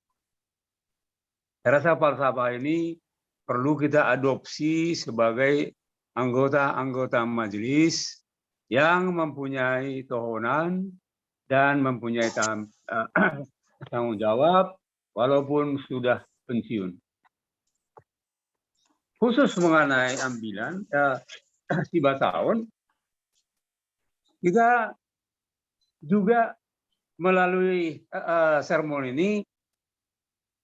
Saya rasa falsafah ini perlu kita adopsi sebagai anggota-anggota majelis yang mempunyai tohonan dan mempunyai tam-, eh, tanggung jawab walaupun sudah pensiun. Khusus mengenai ambilan, eh, si Bataon, kita juga melalui, eh, eh, sermon ini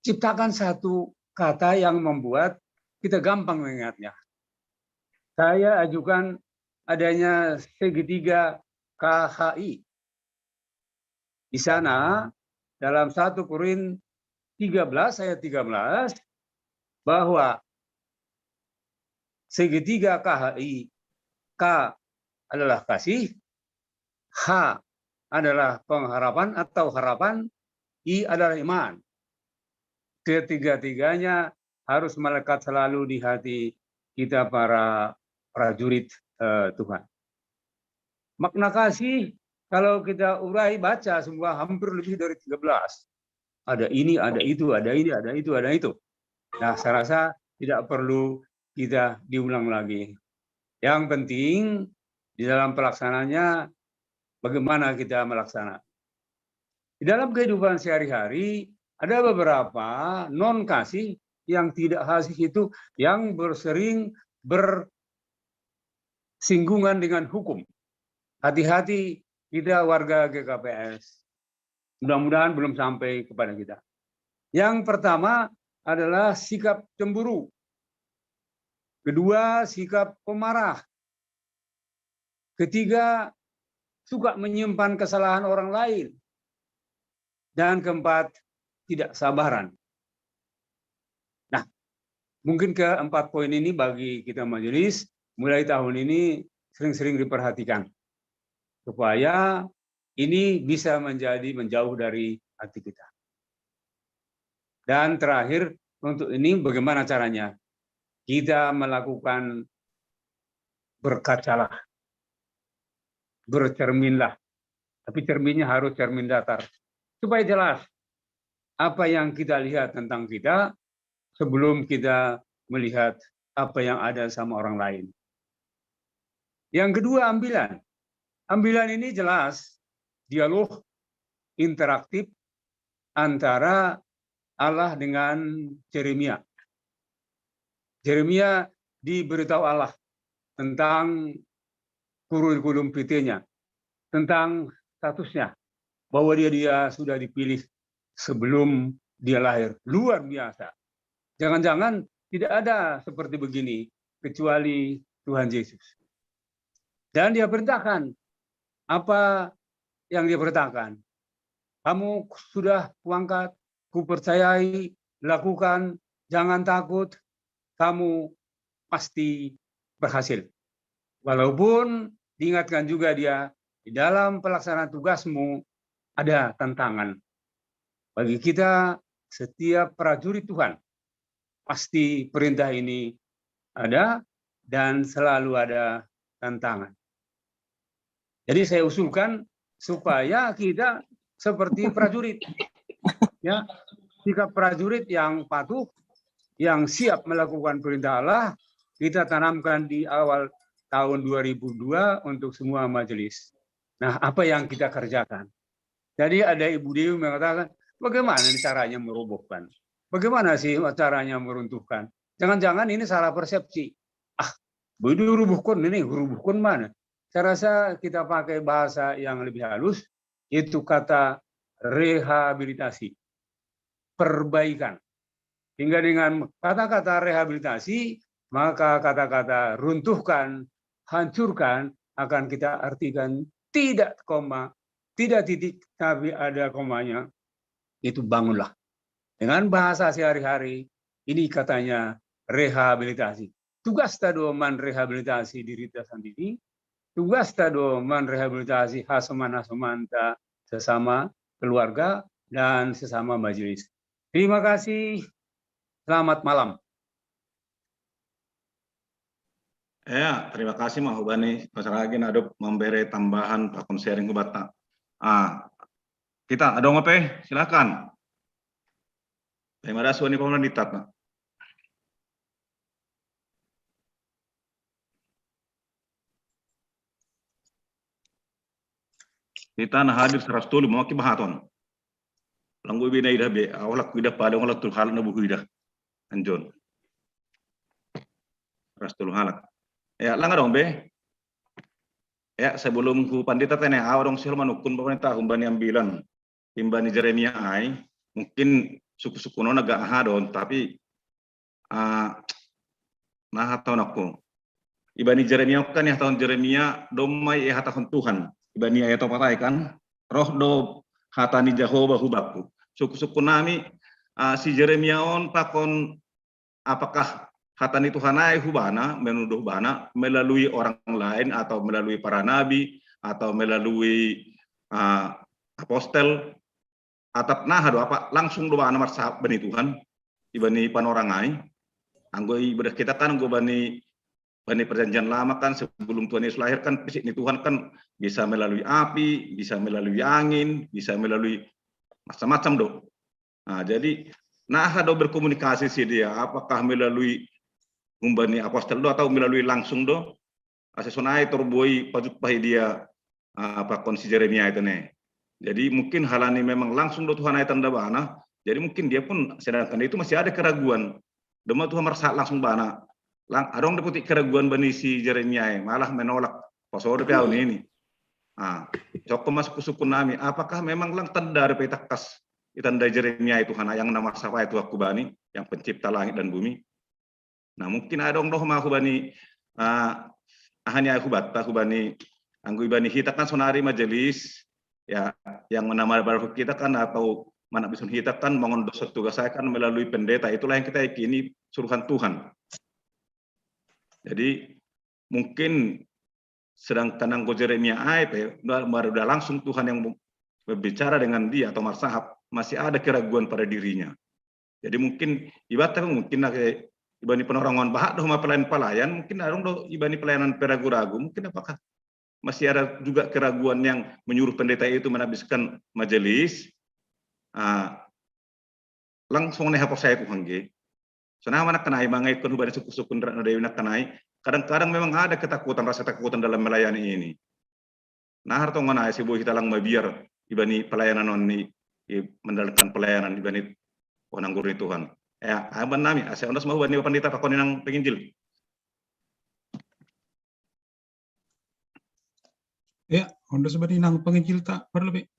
ciptakan satu kata yang membuat kita gampang mengingatnya. Saya ajukan adanya segitiga K H I. Di sana, dalam satu Korin tiga belas ayat tiga belas, bahwa segitiga K H I, K adalah kasih, H adalah pengharapan atau harapan, I adalah iman. Ketiga-tiganya harus melekat selalu di hati kita para prajurit, eh, Tuhan. Makna kasih, kalau kita urai, baca semua, hampir lebih dari tiga belas. Ada ini, ada itu, ada ini, ada itu, ada itu. Nah, saya rasa tidak perlu kita diulang lagi. Yang penting di dalam pelaksanaannya, bagaimana kita melaksanakan. Di dalam kehidupan sehari-hari, ada beberapa non kasih yang tidak kasih itu yang bersering bersinggungan dengan hukum. Hati-hati kita warga G K P S. Mudah-mudahan belum sampai kepada kita. Yang pertama adalah sikap cemburu. Kedua, sikap pemarah. Ketiga, suka menyimpan kesalahan orang lain. Dan keempat, tidak sabaran. Nah, mungkin keempat poin ini bagi kita majelis, mulai tahun ini sering-sering diperhatikan. Supaya ini bisa menjadi menjauh dari hati kita. Dan terakhir, untuk ini bagaimana caranya? Kita melakukan berkacalah. bercerminlah. Tapi cerminnya harus cermin datar. Supaya jelas apa yang kita lihat tentang kita sebelum kita melihat apa yang ada sama orang lain. Yang kedua, ambilan. Ambilan ini jelas dialog interaktif antara Allah dengan Jeremia. Jeremia diberitahu Allah tentang curriculum vitae-nya, tentang statusnya, bahwa dia dia sudah dipilih sebelum dia lahir. Luar biasa. Jangan-jangan tidak ada seperti begini kecuali Tuhan Yesus. Dan dia perintahkan apa yang dia perintahkan. Kamu sudah kuangkat, kupercayai, lakukan, jangan takut, kamu pasti berhasil. Walaupun diingatkan juga dia, di dalam pelaksanaan tugasmu ada tantangan. Bagi kita, setiap prajurit Tuhan, pasti perintah ini ada dan selalu ada tantangan. Jadi saya usulkan supaya kita seperti prajurit. Ya, sikap prajurit yang patuh, yang siap melakukan perintah Allah, kita tanamkan di awal tahun dua ribu dua untuk semua majelis. Nah, apa yang kita kerjakan? Jadi ada Ibu Dewi mengatakan, bagaimana caranya merobohkan? Bagaimana sih caranya meruntuhkan? Jangan-jangan ini salah persepsi. Ah, begitu rubuhkan ini, rubuhkan mana? Saya rasa kita pakai bahasa yang lebih halus, yaitu kata rehabilitasi, perbaikan. Hingga dengan kata-kata rehabilitasi, maka kata-kata runtuhkan, hancurkan akan kita artikan tidak koma, tidak titik, tapi ada komanya, itu bangunlah. Dengan bahasa sehari-hari, ini katanya rehabilitasi. Tugas ta do man rehabilitasi diri ta sendiri, tugas ta do man rehabilitasi hasoman-hasomanta sesama keluarga dan sesama majelis. Terima kasih. Selamat malam. Ya, terima kasih Mang Hubani. Pasal lagi nadop memberi tambahan pakon sharing hubatta. Ah, kita ada ngope, silakan. Terima kasih Wani Pemerintah. Kita na hadir seratus tolu mau kibahaton. Langgu bina ida be, awalak ida pada awalak tul halak na buku ida. Anjon. Seratus tolu halak. Ya, langa dong be. Ya, sebelum ku pandita tene awal dong sih manukun bapak tahu bani ambilan. Timbani Jeremia ai, mungkin suku-suku nona gak aha don, tapi uh, nah tahun aku. Ibani Jeremia kan ya tahun Jeremia domai eh tahun Tuhan. Ibani ayat apa kan? Roh do hatani Jehovah hubaku. Suku-suku nami uh, si Jeremia on pakon apakah hatani Tuhan ai hubana, menuduh bana melalui orang lain atau melalui para nabi atau melalui uh, apostel atap nah do apa langsung do bana marsa bani Tuhan ibani panorang ai. Anggo ibadah kita kan anggo bani bani perjanjian lama kan sebelum Tuhan Yesus lahir kan fisik ni Tuhan kan bisa melalui api, bisa melalui angin, bisa melalui macam-macam do. Nah, jadi nah do berkomunikasi si dia apakah melalui umbani apostel do atau melalui langsung do? Ase sonai torboi pajut pahi dia apa kon si Jeremia itu nih. Jadi mungkin halani memang langsung do Tuhan ayat tanda bana. Jadi mungkin dia pun sedangkan itu masih ada keraguan. Dema Tuhan merasa langsung bana. Lang, adong deputi keraguan bani si Jeremia malah menolak pasode piau ini. Ah, cokko masuk ke suku nami. Apakah memang lang tanda ada petakas itanda Jeremia Tuhan yang nama sapa itu aku bani yang pencipta langit dan bumi. Nah, mungkin adong doh ma hubani uh, ahani aku batta hubani anggo ibani hita kan sonari majelis ya yang nama baru kita kan atau mana bisun hita kan mengondos tugas saya kan melalui pendeta itulah yang kita yakini suruhan Tuhan. Jadi mungkin sedangkan anggo Jeremia ai pe baru udah langsung Tuhan yang berbicara dengan dia atau marsahap masih ada keraguan pada dirinya. Jadi mungkin ibarat mungkin nake ibani penorongon bahat doh ma pelayan-pelayan mungkin adong doh ibani pelayanan peragu-ragu mungkin apakah masih ada juga keraguan yang menyuruh pendeta itu menabiskan majelis, ah, langsung ne haporsaya ku hangge. Sonai ma nangkin ai mangaikkon hubani sukun-sukun Ratna Dewi nangkin ai, kadang-kadang memang ada ketakutan, rasa ketakutan dalam melayani ini. Nah, harto ngana si boy hita lang mabiar ibani pelayanan on ni, i, menjalankan pelayanan ibani, oh, nanggur ni Tuhan. Ya, aban nami, asa ondos ma hubani Bapak Pendeta pakon nang penginjil. Ya, ondos bani nang penginjil ta parlu be.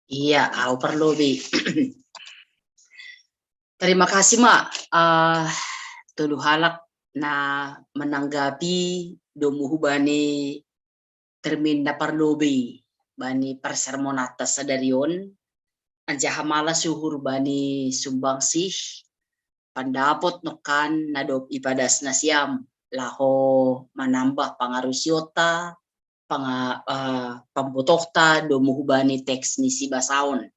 Iya, au parlu be. Terima kasih, Ma. Ah, tolu halak na menanggapi domu hubani termin na parlobei bani parsermonanta sadari on, anjaha malas uhur bani sumbangsih, pandapot nangkin na dob ipadas nasiam laho manambah pangarusiotta, panga-, eh, pambotohta domu hubani teks ni sibasaon.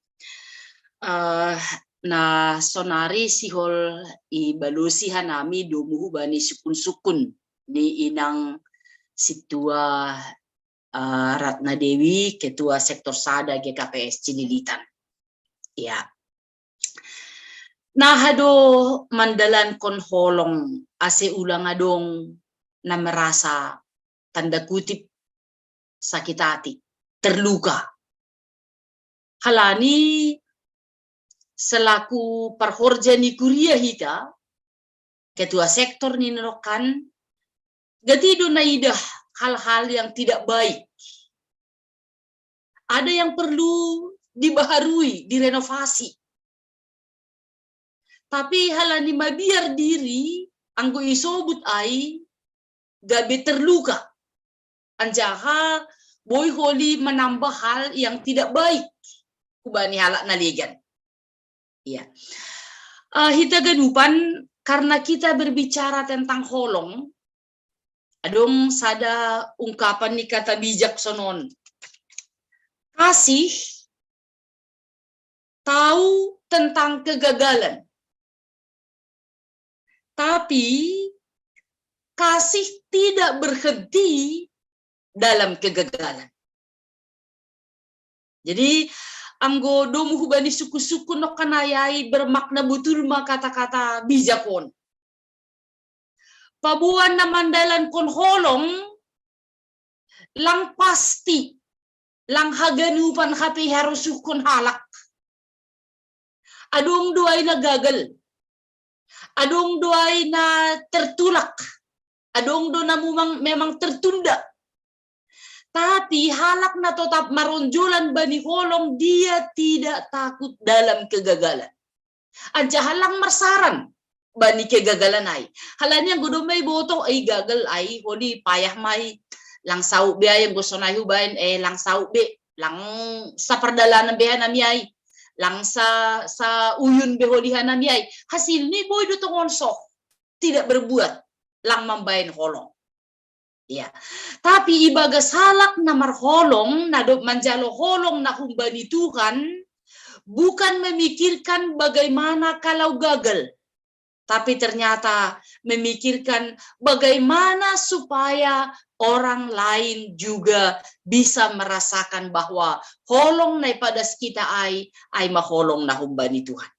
Eh, na sonari sihol ibalosi hanami domu hubani sukun-sukun ni inang sintua, eh, Ratna Dewi, ketua sektor sada G K P S Cililitan. Ya. Naha do mandalankon holong ase ulang adong na merasa, tanda kutip, sakit hati, terluka. Halani selaku parhorja ni kuria hita, ketua sektor ni nangkin, gati do naidah hal-hal yang tidak baik. Ada yang perlu dibaharui, direnovasi. Tapi halani mabiar diri, anggo isobut ai, gabe terluka. Anjaha boi holi manambah hal yang tidak baik hubani halak na legan. Iya. Eh, hita ganupan, karena kita berbicara tentang holong, adong sada ungkapan ni kata bijak sonon. Kasih tahu tentang kegagalan. Tapi kasih tidak berhenti dalam kegagalan. Jadi, anggo domu hubani sukun-sukun nangkin ai, bermakna botul ma kata-kata bijak on. Paboa na mandalankon holong, lang pasti, lang haganupan hape harosuhkon halak. Adong do ai na gagal. Adong do ai na tertulak. Adong do na memang, memang tertunda. Tapi halak na totap maronjolan bani holong, dia tidak takut dalam kegagalan. Anjaha lang marsaran bani kegagalan ai. Halani anggo domma iboto, ai gagal ai, holi payah ma i, lang saut be ai, anggo sonai hubaen, eh, lang saut be, lang sapardalanan be hanami ai, lang sa, sauyun be holi hanami ai. Hasilna boi do tongon soh, tidak berbuat, lang mambaen holong. Ya. Tapi ibagas halak na marholong, na dob manjalo holong na humbani Tuhan, bukan memikirkan bagaimana kalau gagal, tapi ternyata memikirkan bagaimana supaya orang lain juga bisa merasakan bahwa holong na ipadas hita ai, ai ma holong na humbani Tuhan.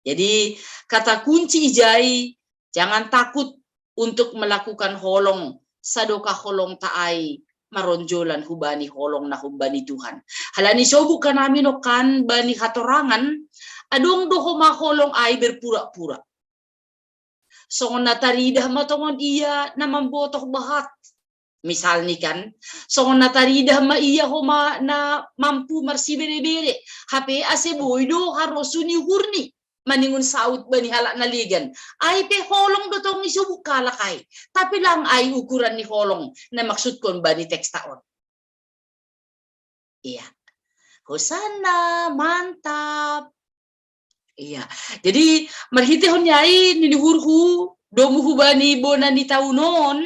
Jadi, kata kunci ijai, jangan takut untuk melakukan holong, sadokah holongta ai maronjolan hubani holong na humbani Tuhan. Halani sobut hanami nangkin bani hatorangan, adong do homa holong ai berpura-pura. Songon na taridah ma tongon ia na mambotoh bahat. Misalni kan, songon na taridah ma ia homa na mampu marsibere-bere, hape ase boi do harosuh ni uhurni maningon saut bani halak na legan. Ai pe holong do tong isobut halak ai, tapi lang ai ukuran ni holong na maksudkon bani teksta on. Iya. Hosanna, mantap. Iya. Jadi, marhitehon ni ai nini uhurhu, domu hubani bona ni taon on,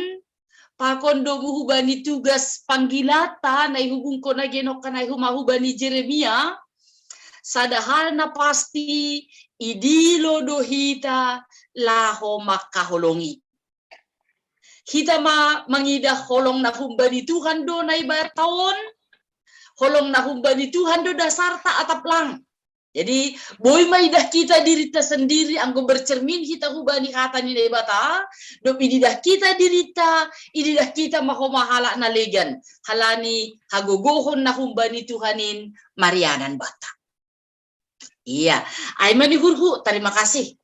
pakon domu hubani tugas panggilatta na ihubungkon age nangkin ai homa hubani Jeremia, sada hal na pasti, idilo do hita laho mangkaholongi. hita ma mangidah holong na humbani Tuhan do Naibata on, holong na humbani Tuhan do dasarta atap lang. Jadi, boi ma idah kita dirita sendiri, anggo bercermin hita hubani hata ni Naibata, dob ididah kita dirita, ididah kita ma homa halak na legan, halani hagogohon na humbani Tuhan in marianan banta. Iya, ai ma ni hurhu, terima kasih.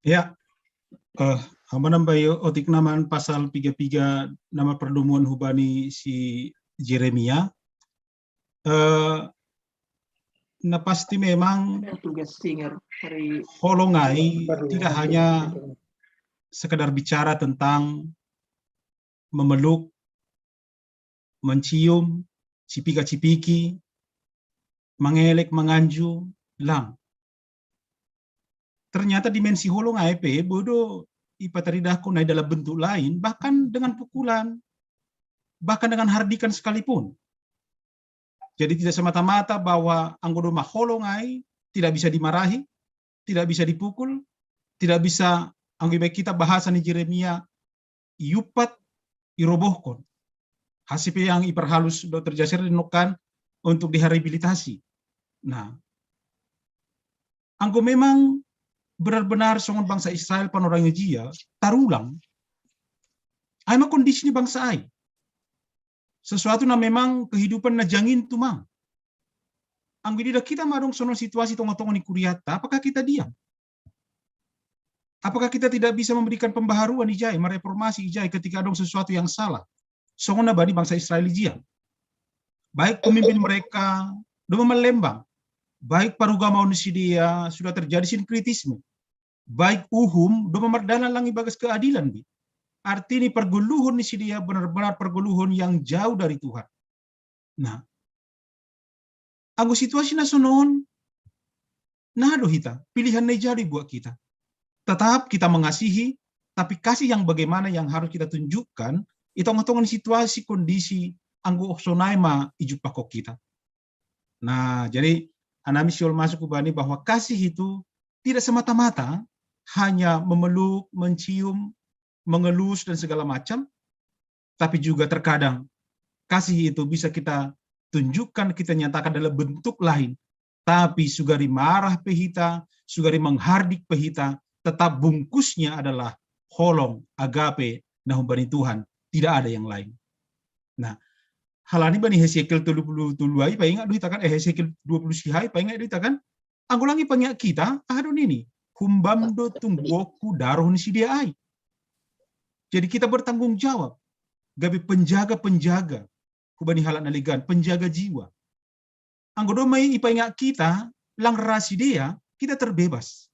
Ya, eh, hamba nambai otik nama pasal piga-piga nama perdomuan hubani si Jeremia. Eh, na pasti memang Tugas singer hari holong ai tidak hanya sekedar bicara tentang memeluk, mencium, cipika-cipiki, mangelek, manganju, lang. Ternyata dimensi holong ai pe boi do ipataridahkon ai dalam bentuk lain, bahkan dengan pukulan, bahkan dengan hardikan sekalipun. Jadi tidak semata-mata bahwa anggo domma holong ai tidak bisa dimarahi, tidak bisa dipukul, tidak bisa, anggo ibaen hita bahasa ni Jeremia, iumpat, irobohkon. Hasi pe yang iperhalus dokter Jasir dinokkan untuk direhabilitasi. Nah, anggo memang benar-benar songon bangsa Israel panorang jia, tarulang, ai ma kondisi ni bangsa ai. Sesuatu na memang kehidupan na jangin tumang. Anggo ididah hita ma adong songon situasi tonga-tonga ni kuriatta, apakah kita diam? Apakah kita tidak bisa memberikan pembaharuan ijai, mereformasi ijai ketika adong sesuatu yang salah? Songon na bani bangsa Israel ijia. Baik pemimpin mereka, domma mallembang. Baik parugamaon ni sidea sudah terjadi sinkretisme. Baik uhum, domma mardalan lang ibagas keadilan be. Arti ni pargoluhon ni sidea benar-benar pargoluhon yang jauh dari Tuhan. Nah, anggo situasi na sonon, na do hita, pilihan na ija do ibuat hita. Tetap kita mengasihi, tapi kasih yang bagaimana yang harus kita tunjukkan, i tonga-tonga ni situasi kondisi anggo sonai ma ijumpangkon hita. Nah, jadi anami siol masuk hubani bahwa kasih itu tidak semata-mata hanya memeluk, mencium, mengelus dan segala macam, tapi juga terkadang kasih itu bisa kita tunjukkan, kita nyatakan dalam bentuk lain. Tapi sugari marah pe hita, sugari menghardik pe hita, tetap bungkusnya adalah holong, agape, na humbani Tuhan, tidak ada yang lain. Nah, halani bani Hesekiel tolu pulu tolu ai paingat do hita kan, eh, Hesekiel dua pulu siha ai paingat do hita kan, anggo lang ipaingat hita, aha do nini, humbam do tung gokhku daroh ni sidea ai. Jadi kita bertanggung jawab gabe penjaga-penjaga hubani halak na legan, penjaga jiwa. Anggo domma ipaingat hita lang ra sidea, kita terbebas.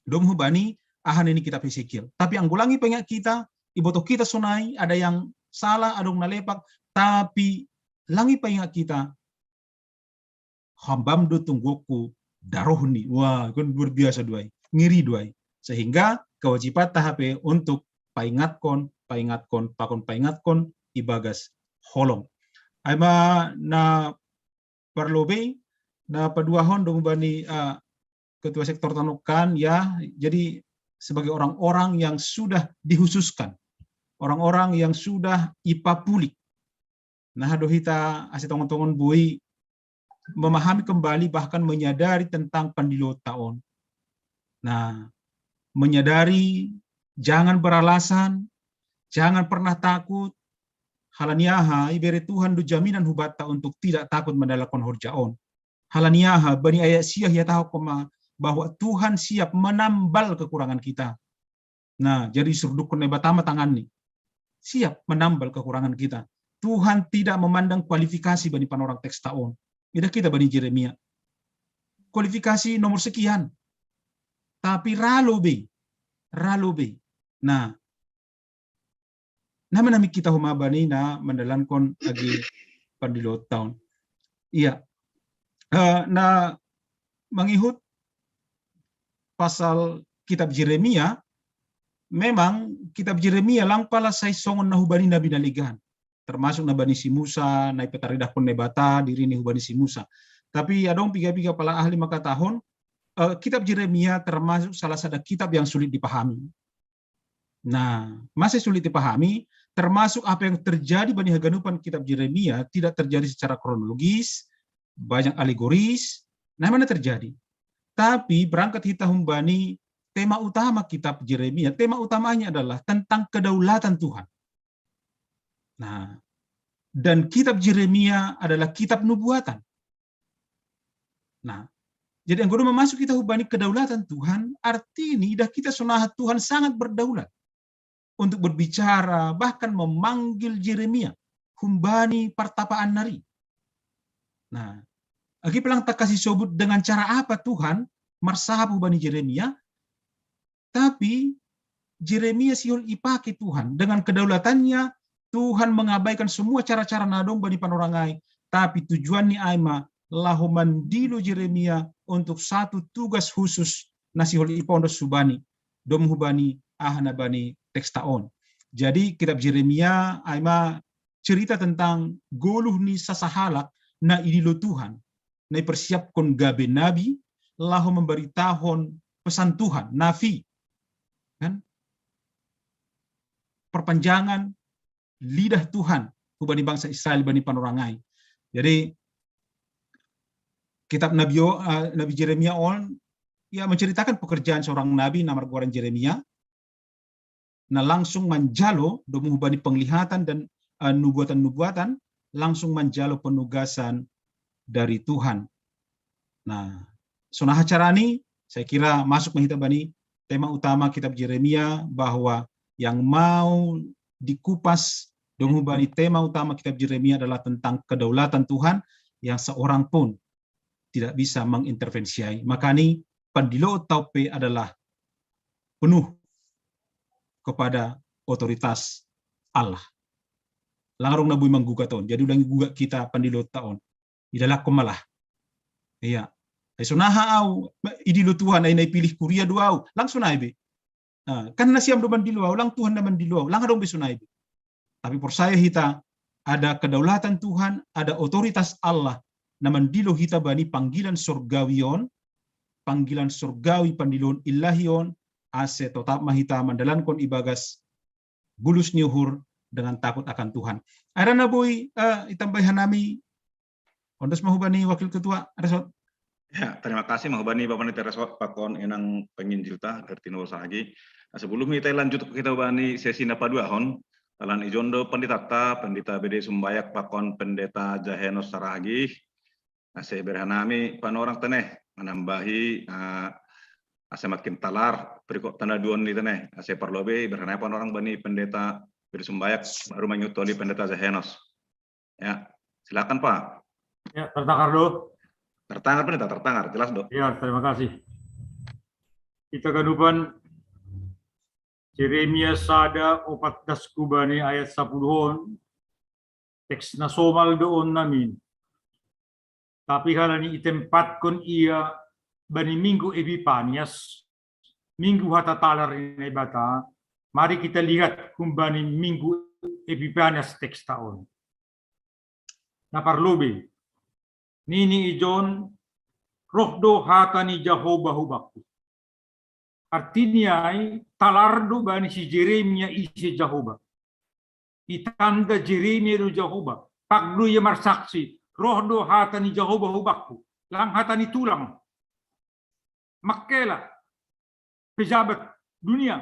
Dong hubani aha nini kitab Hesekiel. Tapi anggo lang ipaingat hita, iboto hita sonai ada yang salah, adong na lepak, tapi lang ipaingat hita, humbam do tung gokhku darohni. Wah, kan luar biasa do ai. Ngeri do ai. Sehingga kewajibanta hape untuk paingatkon, paingatkon, pakon paingatkon ibagas holong. Ai ma na parlobei, na paduahon dong bani, eh, ketua sektor tanokkan, ya, jadi sebagai orang-orang yang sudah dikhususkan, orang-orang yang sudah ipapulik. Nah, do hita asa tongon-tongon boi memahami kembali, bahkan menyadari tentang pandilotta on. Nah, menyadari, jangan beralasan, jangan pernah takut, halani aha, ibere Tuhan do jaminan hubanta untuk tidak takut mandalankon horja on. Halani aha, bani ayat sia ihatahon ma bahwa Tuhan siap menambal kekurangan kita. Nah, jadi isurdukkon Naibata ma tanganni. Siap menambal kekurangan kita. Tuhan tidak memandang kualifikasi bani panorang teksta on. Idah hita bani Jeremia. Kualifikasi nomor sekian. Tapi ra lobei. Ra lobei. Nah, nama nami hita homa bani na mandalankon agi pandilotta on. Iya. Eh, na mangihut pasal kitab Jeremia, memang kitab Jeremia lang pala sai songon na hubani nabi na legan. Termasuk na bani si Musa, na ipataridahkon Naibata dirini hubani si Musa. Tapi adong piga-piga pala ahli mangkatahon, eh, kitab Jeremia termasuk salah satu kitab yang sulit dipahami. Nah, masih sulit dipahami, termasuk apa yang terjadi bani haganupan kitab Jeremia tidak terjadi secara kronologis, banyak alegoris. Nah, mana terjadi? Tapi berangkat hita humbani tema utama kitab Jeremia, tema utamanya adalah tentang kedaulatan Tuhan. Nah, dan kitab Jeremia adalah kitab nubuatan. Nah, jadi anggo masuk hita humbani kedaulatan Tuhan, artini dah hita sonaha Tuhan sangat berdaulat untuk berbicara, bahkan memanggil Jeremia humbani partapaan nari. Nah, agi pe lang takasih sobut dengan cara apa Tuhan marsahap humbani Jeremia, tapi Jeremia sihol ipake Tuhan. Dengan kedaulatannya, Tuhan mengabaikan semua cara-cara na dong bani panorang ai. Tapi tujuan ni ai ma laho mandilo Jeremia untuk satu tugas khusus na sihol ipaondos hubani, dom hubani aha na bani teksta on. Jadi kitab Jeremia ai ma cerita tentang goluh ni sasahalak na idilo Tuhan, na ipersiapkon gabe nabi, laho memberitahon pesan Tuhan, nafi. Kan? Perpanjangan lidah Tuhan hubani bangsa Israel bani panorang ai. Jadi kitab Nabi, uh, Nabi Jeremia on ya menceritakan pekerjaan seorang nabi nama goran Jeremia, na langsung manjalo domu hubani penglihatan dan uh, nubuatan-nubuatan, langsung manjalo penugasan dari Tuhan. Nah, sonaha carani, saya kira masuk ma hita bani tema utama kitab Jeremia, bahwa yang mau dikupas domu bani tema utama kitab Jeremia adalah tentang kedaulatan Tuhan yang seorang pun tidak bisa mengintervensiai. Makani pandilo taupe adalah penuh kepada otoritas Allah. Lang adong na boi manggugat on. Jadi ulang gugat hita pandilo ta on. Idalakon ma lah. Iya. Ai sonaha au idilo Tuhan ai na ipilih kuria do au. Lang sonai be. Nah, kan nasiam do mandilo au, lang Tuhan na mandilo au, lang adong be sonai be. Tapi porsaya hita ada kedaulatan Tuhan, ada otoritas Allah na mandilo hita bani panggilan sorgawi on, panggilan sorgawi pandiloon illahi on, ase totap ma hita mandalankon ibagas bulus ni uhur dengan takut akan Tuhan. Ada na boi uh, itambai hanami, ondos ma hubani wakil ketua, Resot. Ya, terima kasih ma hubani Bapak Nita Resot pakon inang penginjil ta dari Timor Sahagi. Nah, sebelum kita lanjut kita hubani sesi na paduahon, talan ijondo pendeta ta, pendeta B D Sumbayak pakon pendeta Jahenos Saragi. Nah, saya berhanami panorang teneh menambahi uh, ase makin talar perikop tanda duon ni teneh. Ase parlobe berhanami panorang bani pendeta B D Sumbayak baru manyutoli pendeta Jahenos. Ya, silakan Pak. Ya, tertangar do. Tertangar pendeta, tertangar, jelas do. Ya, terima kasih. Kita kadupan Jeremia sada opat das kubani ayat sapuluhon. Teks na somal do on namin. Tapi halani itempatkon ia bani minggu Epipanias, minggu hata talar ni Naibata, mari kita lihat humbani minggu Epipanias teksta on. Na parlobe, nini ijon, roh do hata ni Jahoba hubakku. Artini ai talar do bani si Jeremia ise Jahoba. Itanda Jeremia do Jahoba. Pak do ia marsaksi, roh do hata ni Jahoba hubakku. Lang hata ni tulang. Makkela pejabat dunia,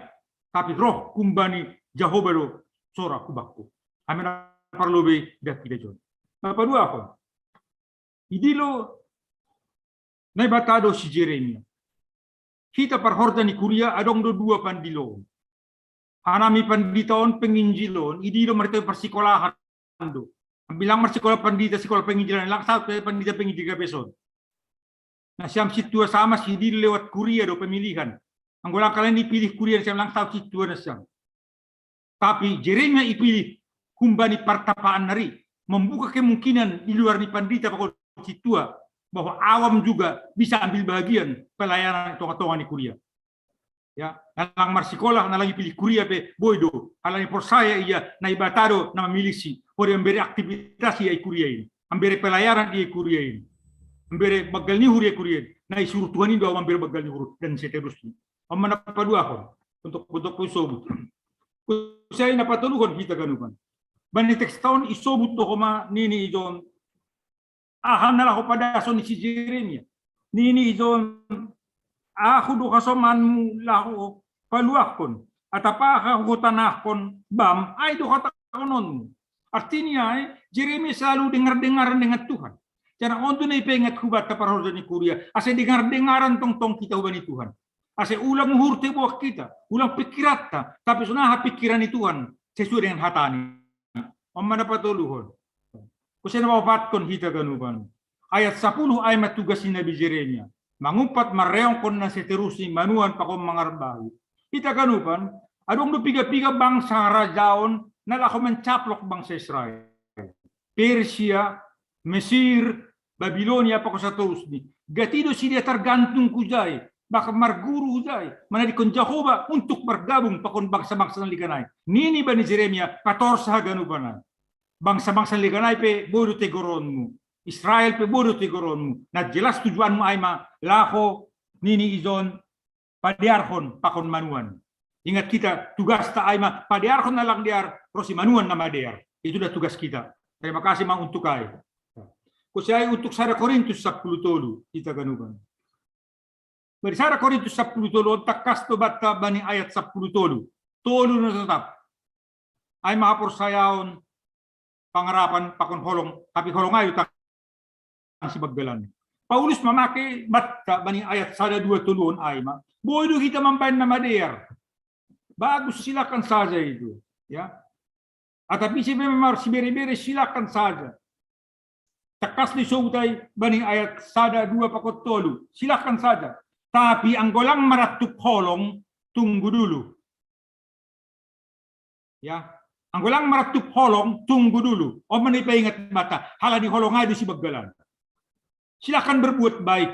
tapi roh humbani Jahoba do sora hubakku. Amin. Parlobe dah kita jon. Bapak dua apa? Idilo Naibata do si Jeremia. Hita parhorja ni kuria adong do dua pandiloon. Hanami pandita on penginjil on, idilo marhite parsikolahan do. Bilang marsikola pandita, sikola penginjilan, lang saut pandita penginjil gabe son. Nah, siam sintua sama si idilo lewat kuria do pemilihan. Anggo lang kalian dipilih kuria siam lang saut sintua na siam. Tapi Jeremia ipilih humbani partapaan nari, membuka kemungkinan di luar ni pandita pakon sintua bahwa awam juga bisa ambil bagian pelayanan tonga-tonga ni kuria. Ya, na lang marsikola, na lang ipilih kuria pe boi do, halani porsaya ia Naibata do na mamilihsi, hori ambere aktivitas ia i kuria ini, ambere pelayanan ia i kuria ini, ambere banggal ni uhur ia i kuria ini. Na isuru Tuhan i do ahu mambere banggal ni uhur dan seterusnya. On ma na paduahon, untuk, untuk isobut. Kusai na patoluhon hita ganupan. Bani teks ta on isobut do homa nini ijon aha na laho padashon ni si Jeremia. Nini ijon, ahu do hasomanmu laho paluahkon, atap aha hutanahkon bam, ai do hatahononmu. Artinya, eh, Jeremia selalu dengar-dengaran dengan Tuhan. Janah on do na ipaingat hubanta parhorja ni kuria, ase dengar-dengaran tongtong hita hubani Tuhan. Ase ulang uhurta iboan hita, ulang pikiranta, tapi songon aha pikiran ni Tuhan sesuai dengan hatana. On ma na patoluhon. Kusai na paopathon hita ganupan. Ayat sapuluh ai ma tugas ni nabi Jeremia. Mangumpat marreongkon na seterusnya manuan pakon mangarbahi. Hita ganupan, adong do piga-piga bangsa harajaon na laho mancaplok bangsa Israel. Persia, Mesir, Babilonia, pakon saterusnya. Gati do sidea targantung hujai, bahkan marguru hujai, manadingkon Jahowa untuk margabung pakon bangsa-bangsa na legan ai. Nini bani Jeremia, patorus haganupan ai. Bangsa-bangsa na legan ai pe boi do tegoronmu. Israel pe boi do tegoronmu. Na jelas tujuanmu ai ma laho nini ijon padearhon pakon manuan. Ingat hita, tugasta ai ma padearhon na lang dear, ro si manuan na madear. Itu dah tugas kita. Terima kasih ma untuk ai. Kusai untuk sada Korintus sapuluh tolu, hita ganupan. Bani sada Korintus sapuluh tolu, on tangkas do banta bani ayat sapuluh tolu. Tolu na totap. Ai ma haporsayaon, pangarapan, pakon holong, tapi holong ai do tang sibanggalan. Paulus mamake banta bani ayat sada dua tolu on ai ma. Boi do hita mambahen na madear. Bagus, silakan saja itu. Ya. Atap ise pe marsibere-bere, silakan saja. Tangkas do isobut ai bani ayat sada dua pakon tolu. Silakan saja. Tapi anggo lang maratup holong, tunggu dulu. Ya, anggo lang maratup holong, tunggu dulu. On ma na ipaingat banta, halani holong ai do sibanggalan. Silakan berbuat baik,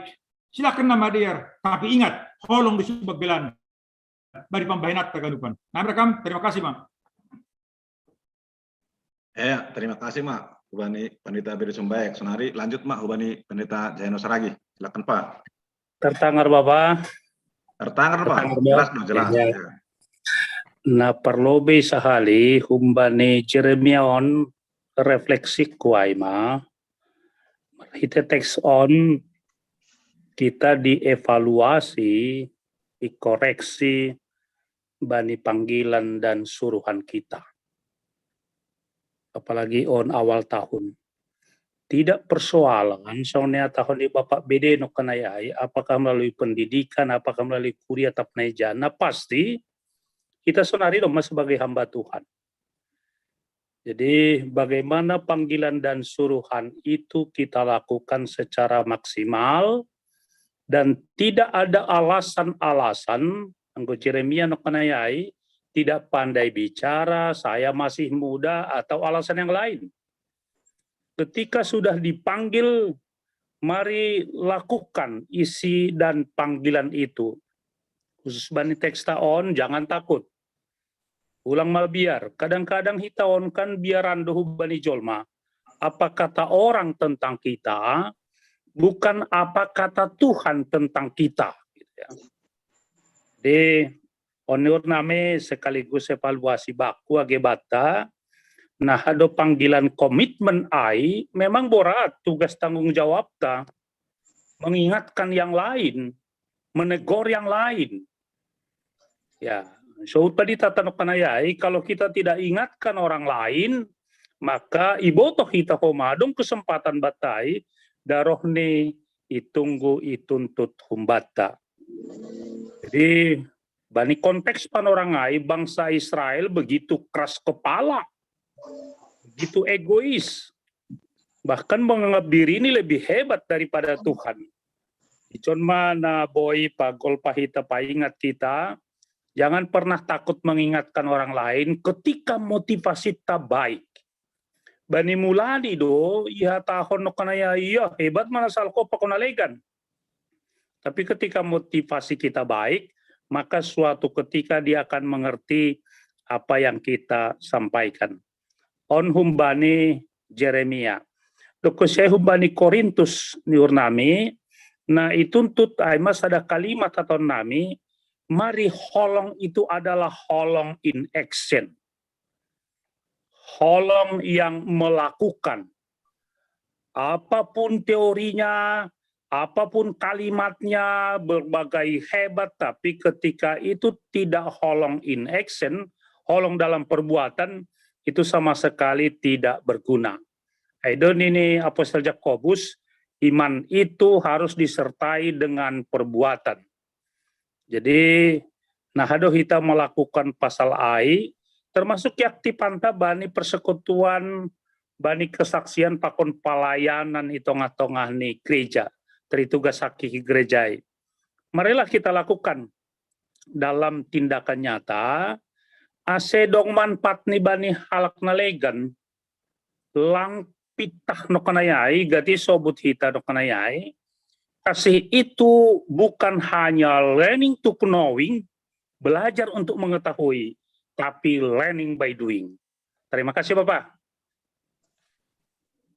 silakan na madear, tapi ingat, holong do sibanggalan. Bani pambahenanta ganupan. Nah, rekam, terima kasih, Bang. Ya, terima kasih, Mak. Hubani Pendeta Beri Sumbaek. Sonari lanjut, Mak, hubani Pendeta Jaino Saragi. Silakan, Pak. Tertangar, Bapak? Tertangar, Pak. Tertangar, jelas, Pak, jelas. Ya. Na parlobei sahali humbani Jeremia on refleksi ku ai ma, marhite teks on kita dievaluasi, dikoreksi bani panggilan dan suruhan kita. Apalagi on awal tahun. Tidak persoalan songon nihatahon ni Bapak B D nongkan ai, apakah melalui pendidikan, apakah melalui kuria atap na ija, na pasti kita sonari do ma sebagai hamba Tuhan. Jadi bagaimana panggilan dan suruhan itu kita lakukan secara maksimal dan tidak ada alasan-alasan, anggo Jeremia nongkan ai, tidak pandai bicara, saya masih muda, atau alasan yang lain. Ketika sudah dipanggil, mari lakukan isi dan panggilan itu. Khusus bani teks ta on, jangan takut. Ulang mabiar, kadang-kadang hita on kan biaran do hubani jolma. Apa kata orang tentang kita, bukan apa kata Tuhan tentang kita. Gitu ya. Di on ni urnami sekaligus evaluasi baku age banta, na aha do panggilan komitmen ai memang borat tugas tanggung jawabta, mengingatkan yang lain, menegur yang lain. Ya, so tadi tata nongkan ai, kalau kita tidak ingatkan orang lain, maka ibotoh hita homa adong kesempatan banta i, daroh ni itunggu ituntut humbanta. Jadi bani konteks panorangai, bangsa Israel begitu keras kepala, begitu egois, bahkan menganggap diri ini lebih hebat daripada Tuhan. Icon ma na boi pagolpa hita, paingat hita, jangan pernah takut mengingatkan orang lain ketika motivasi ta baik. Bani mulani do ihatahon nongkan ai, ia hebat ma na salpu pakon na legan. Tapi ketika motivasi kita baik, maka suatu ketika dia akan mengerti apa yang kita sampaikan. On humbani Jeremia. Dohot ise humbani Korintus ni urnami, Nah, ituntut ai ma sada kalimat atau nami, mari holong itu adalah holong in action. Holong yang melakukan. Apapun teorinya, apapun kalimatnya, berbagai hebat, tapi ketika itu tidak holong in action, holong dalam perbuatan, itu sama sekali tidak berguna. Aidon ini Apostel Jakobus, iman itu harus disertai dengan perbuatan. Jadi, nah, hado hita melakukan pasal ai, termasuk yakti panta bani persekutuan, bani kesaksian pakon palayanan i tongah-tongah ni gereja, teritugas haki gerejai. Marilah kita lakukan dalam tindakan nyata, ase dong manfaat ni bani halak na legan, lang pitah no kanayai, gati sobut hita no kanayai. Kasih itu bukan hanya learning to knowing, belajar untuk mengetahui, tapi learning by doing. Terima kasih, Bapak.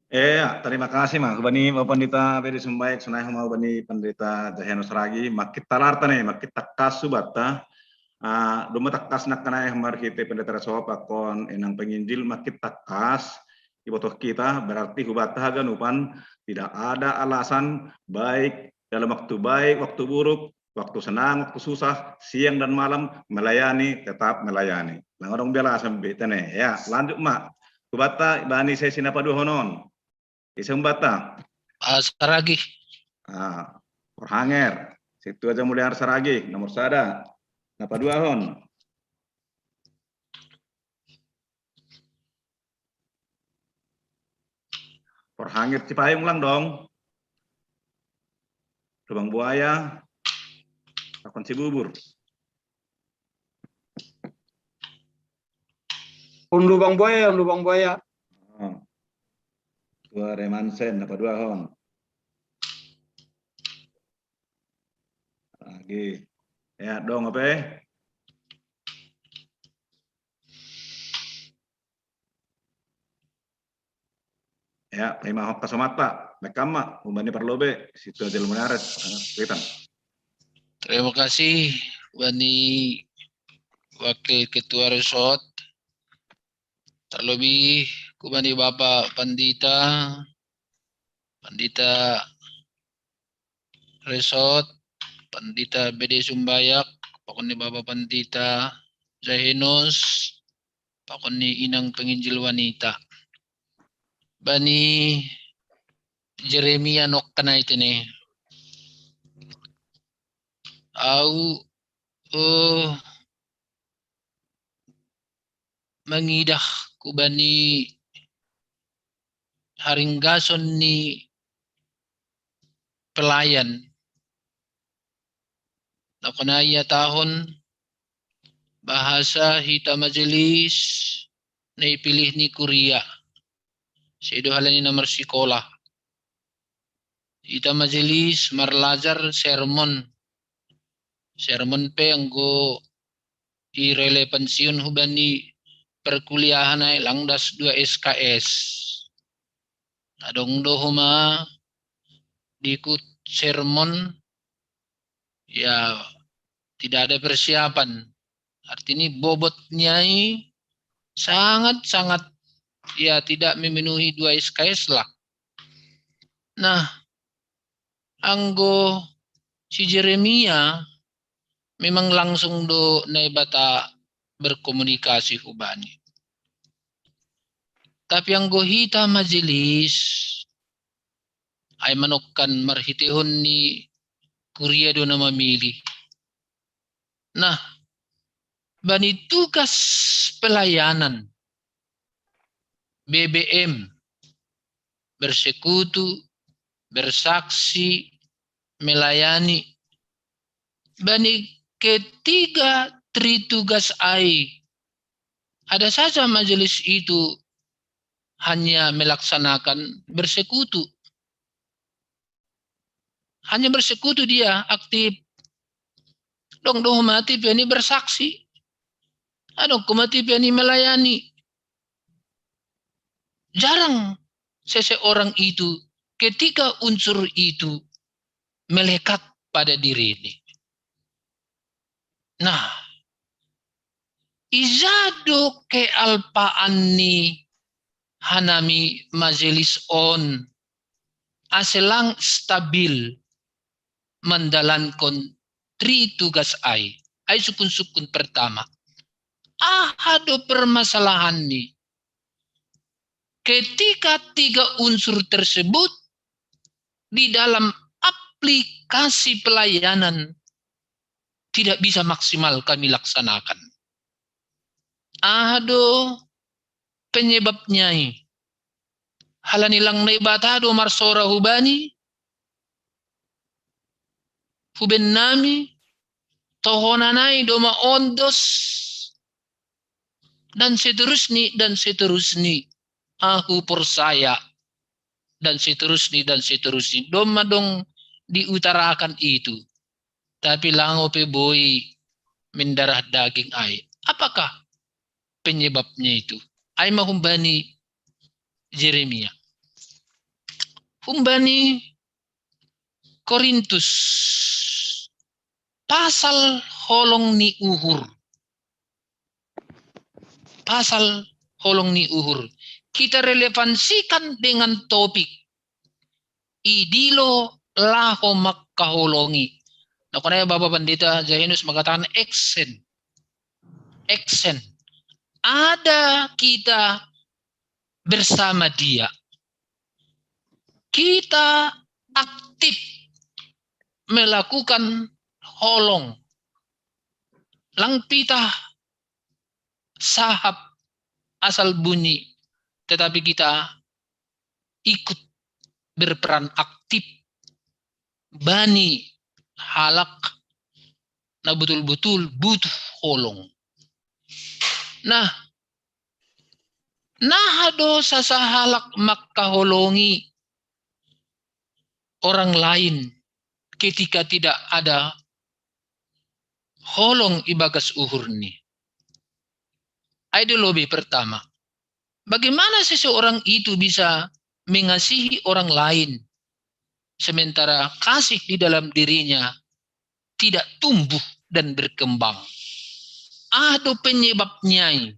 Iya, terima kasih ma. Hubani Bapak Pandita Bedi Sumbayak, sonai homa hubani Pandita Jahenus Ragi, makita larta ne, makita kasu bata. Ah, duma takas nakkanai marhite Pendeta Reso pakon inang penginjil, makita kas ibotoh kita, berarti hubata haganupan tidak ada alasan, baik dalam waktu baik, waktu buruk, waktu senang, waktu susah, siang dan malam, melayani, tetap melayani. Nah, orang biasa sampai tene. Ya, lanjut ma. Hubata bani sesi na paduahonon. Ise hubata? Ah, Saragi. Ah, Porhanger. Situ aja muliar Saragi, nomor sada. Na paduahon. Porhanger Cipayung lang dong. Lubang Buaya, pakon Cibubur. Un Lubang Buaya, Un Lubang Buaya. Oh. Tua Remansen, na paduahon? Lagi. Ya, dong apa? Ya, paima hokka somata, mekkamma, hubani parlobe, situ aja lumayaret, witan. Terima kasih, hubani Wakil Ketua Resort. Terlebih, hubani Bapak Pandita, Pandita Resort, Pandita Bede Sumbayak, pakon ni Bapak Pandita Jahenus, pakon ni inang penginjil wanita. Bani Jeremia nokkanai tene. Au, oh, mangidah hubani haringgason ni pelayan. Nakona ia tahun bahasa hita majelis na ipilih ni kuria. Sedo halani na marsikola. Hita majelis marlajar sermon. Sermon pe anggo irelevansion hubani perkuliahan ai lang das dua S K S. Adong do homa diikut sermon, ya tidak ada persiapan. Artinya bobotnya ini sangat-sangat ya tidak memenuhi dua S K S lah. Nah, anggo si Jeremia memang langsung do Naibata berkomunikasi hubani. Tapi anggo hita majelis, ai manokkan marhitehon ni kuria do na mamilih. Nah, bani tugas pelayanan B B M, bersekutu, bersaksi, melayani. Bani ketiga tritugas ai, ada saja majelis itu hanya melaksanakan bersekutu. Hanya bersekutu dia, aktif. Dong do homa tipe ni bersaksi. Adong homa tipe ni melayani. Jarang seseorang itu, ketiga unsur itu melekat pada dirini. Nah, ija do kealpaan ni hanami majelis on ase lang stabil mandalankon tri tugas ai. Ai sukun-sukun pertama. Aha do permasalahanni? Ketika tiga unsur tersebut di dalam aplikasi pelayanan tidak bisa maksimal kami laksanakan. Aha do penyebabnya i? Halani lang Naibata do marsora hubani, hubennami, tohonanai do ma ondos, dan seterusni, dan seterusni. Aku percaya, dan seterusni, dan seterusni. Domma dong diutarakan itu. Tapi lango pe boi mendarah daging ai. Apakah penyebabnya itu? Ai ma humbani Jeremia. Humbani Korintus. Pasal holong ni uhur. Pasal holong ni uhur. Kita relevansikan dengan topik. Idilo laho mangkaholongi. Nah, kono Bapak Pendeta Jahenus mengatakan action. Action. Ada kita bersama dia. Kita aktif melakukan holong. Lang pitah sahap asal bunyi, tetapi kita ikut berperan aktif bani halak na betul-betul butuh holong. Nah, naha do sasahalak mangkaholongi orang lain ketika tidak ada holong ibagas uhurni? Ai do lobi pertama. Bagaimana seseorang itu bisa mengasihi orang lain sementara kasih di dalam dirinya tidak tumbuh dan berkembang? Aha do penyebabnya i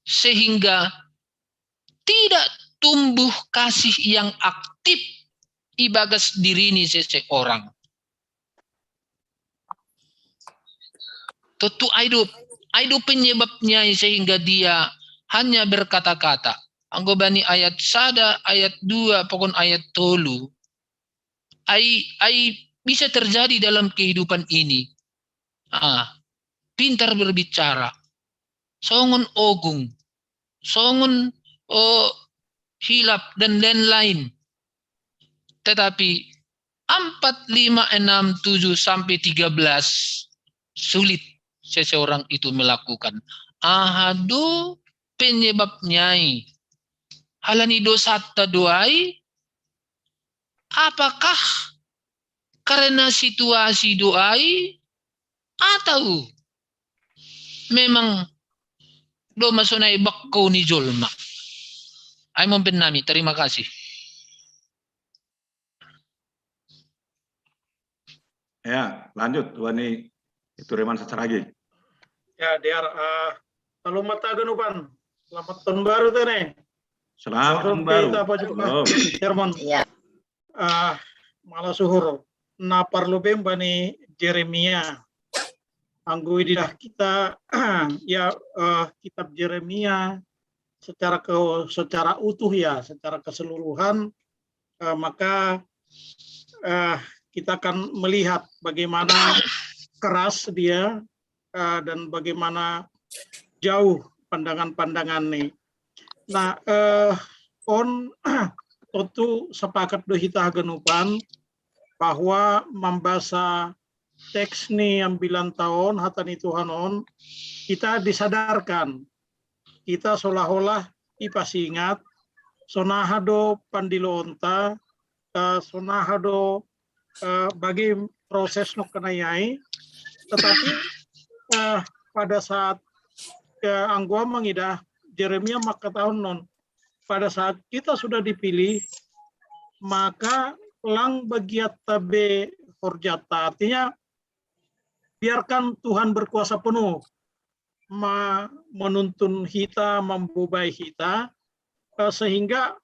sehingga tidak tumbuh kasih yang aktif ibagas dirini seseorang? Tontu ai do, ai do penyebabnya i sehingga dia hanya berkata-kata. Anggo bani ayat sada, ayat dua, pokon ayat tolu. Ai, ai bisa terjadi dalam kehidupan ini. Ah, pintar berbicara, songon ogung, songon, oh, hilap, dan lain-lain. Tetapi empat, lima, enam, tujuh sampai tiga belas sulit seseorang itu melakukan. Aha do penyebabnya i? Halani dosanta do ai? Apakah karena situasi do ai? Atau memang do ma sonai bakko ni jolma? Ai ma ombennami, terima kasih. Ya, lanjut, Wani itu Reman Sasaragi. Ya, Diar, uh, lalu mata ganupan. Selamat tahun baru tene. Selamat tahun baru. Kita apa juga? Herman. Iya. Uh, malah suhur. Na parlu bemba ni Jeremia. Anggo ididah kita ya uh, kitab Jeremia secara ke secara utuh ya, secara keseluruhan uh, maka uh, kita akan melihat bagaimana keras dia uh, dan bagaimana jauh pandangan-pandangan nih. Nah, uh, on tentu sepakat do hita haganupan bahwa mambasa teks ni ambilan taon hata ni Tuhan on, kita disadarkan, kita seolah-olah ipasingat, sonaha do pandiloonta, uh, sonaha do uh, bagi proses nokkanai ai, tetapi uh, pada saat uh, anggo mangidah Jeremia mangkatahon non, pada saat kita sudah dipilih, maka lang bagiat tabe horjata. Artinya, biarkan Tuhan berkuasa penuh menuntun kita, membobai kita, eh, sehingga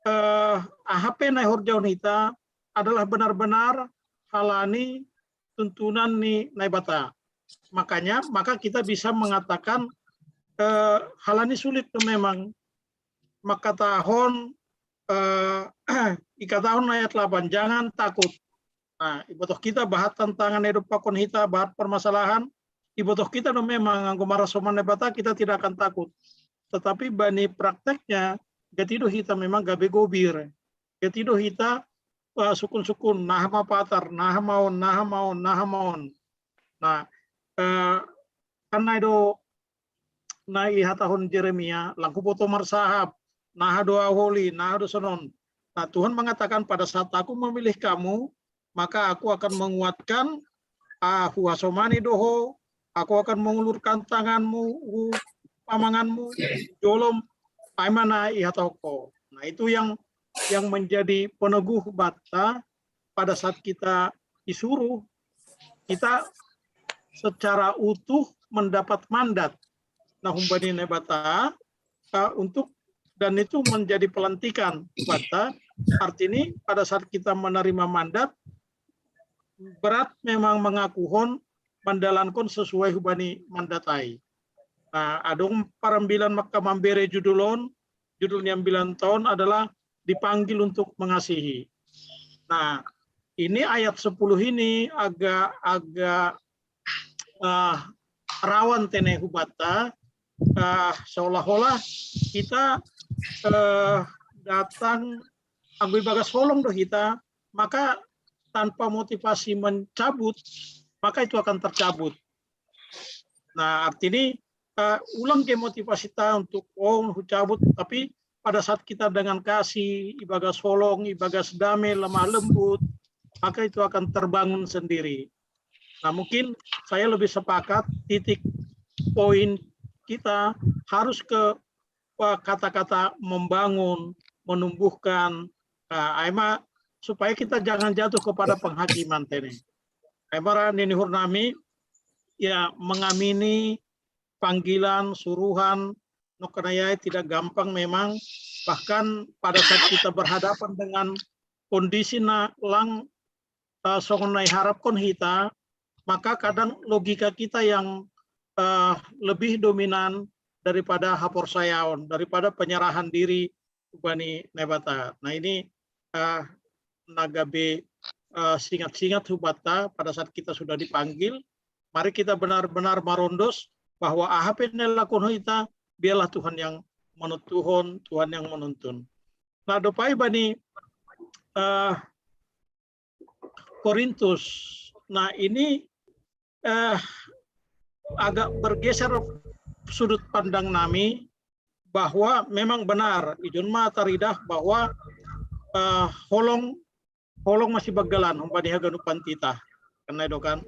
eh, ahape nai horjaon hita adalah benar-benar halani tuntunan ni Naibata. Makanya, maka kita bisa mengatakan eh, halani sulit memang. Maka tahun eh, ikatahun ayat delapan, jangan takut. Nah, ibotoh kita bahat tantangan hidup pakon hita, bahat permasalahan, ibotoh kita do memang anggo marasoman Naibata kita tidak akan takut. Tetapi bani prakteknya, gati do hita memang gabe gobir. Gati do hita uh, sukun-sukun, naha ma patar, naha ma on, naha ma on, naha ma on. Nah, uh, kan nai do nai ihatahon Jeremia, lang huboto marsahap, naha do ahu holi, naha do sonon. Nah, Tuhan mengatakan, pada saat aku memilih kamu, maka aku akan menguatkan, uh, huhasomani do ho, aku akan mengulurkan tanganmu, hu pamanganmu, jolom, ai ma na ihatahon ho. Nah, itu yang yang menjadi peneguh banta pada saat kita disuruh, kita secara utuh mendapat mandat. Nah, humbani Naibata uh, untuk dan itu menjadi pelantikan banta. Artinya pada saat kita menerima mandat, berat memang mengakuhon mandalankon sesuai humbani mandat ai. Nah, adong parambilan maka mambere judul on, judul ni ambilan on adalah dipanggil untuk mengasihi. Nah, ini ayat sepuluh ini agak agak uh, rawan tene hubata, uh, seolah-olah kita uh, datang anggo ibagas holong do hita, maka tanpa motivasi mencabut, maka itu akan tercabut. Nah, artinya uh, ulang ke motivasi ta untuk oh hucabut, tapi pada saat kita dengan kasih, ibagas holong, ibagas dame, lemah lembut, maka itu akan terbangun sendiri. Nah, mungkin saya lebih sepakat titik poin kita harus ke kata-kata membangun, menumbuhkan, uh, ai ma supaya kita jangan jatuh kepada penghakiman tene. Ai ma ra ninihur nami, ya, mengamini panggilan, suruhan, nongkanaya tidak gampang memang. Bahkan pada saat kita berhadapan dengan kondisi na lang uh, songon na iharapkon hita, maka kadang logika kita yang uh, lebih dominan daripada haporsayaon, daripada penyerahan diri bani Naibata. Nah, ini uh, na gabe uh, singat-singat hubata pada saat kita sudah dipanggil, mari kita benar-benar marondos bahwa ahape na lakon hita, biarlah Tuhan yang menentuhon, Tuhan yang menuntun. Nah, dopai bani uh, Korintus. Nah, ini uh, agak bergeser sudut pandang nami bahwa memang benar, ijon ma taridah bahwa uh, holong holong masih bagalan humbani haganupan titah. Karena itu kan.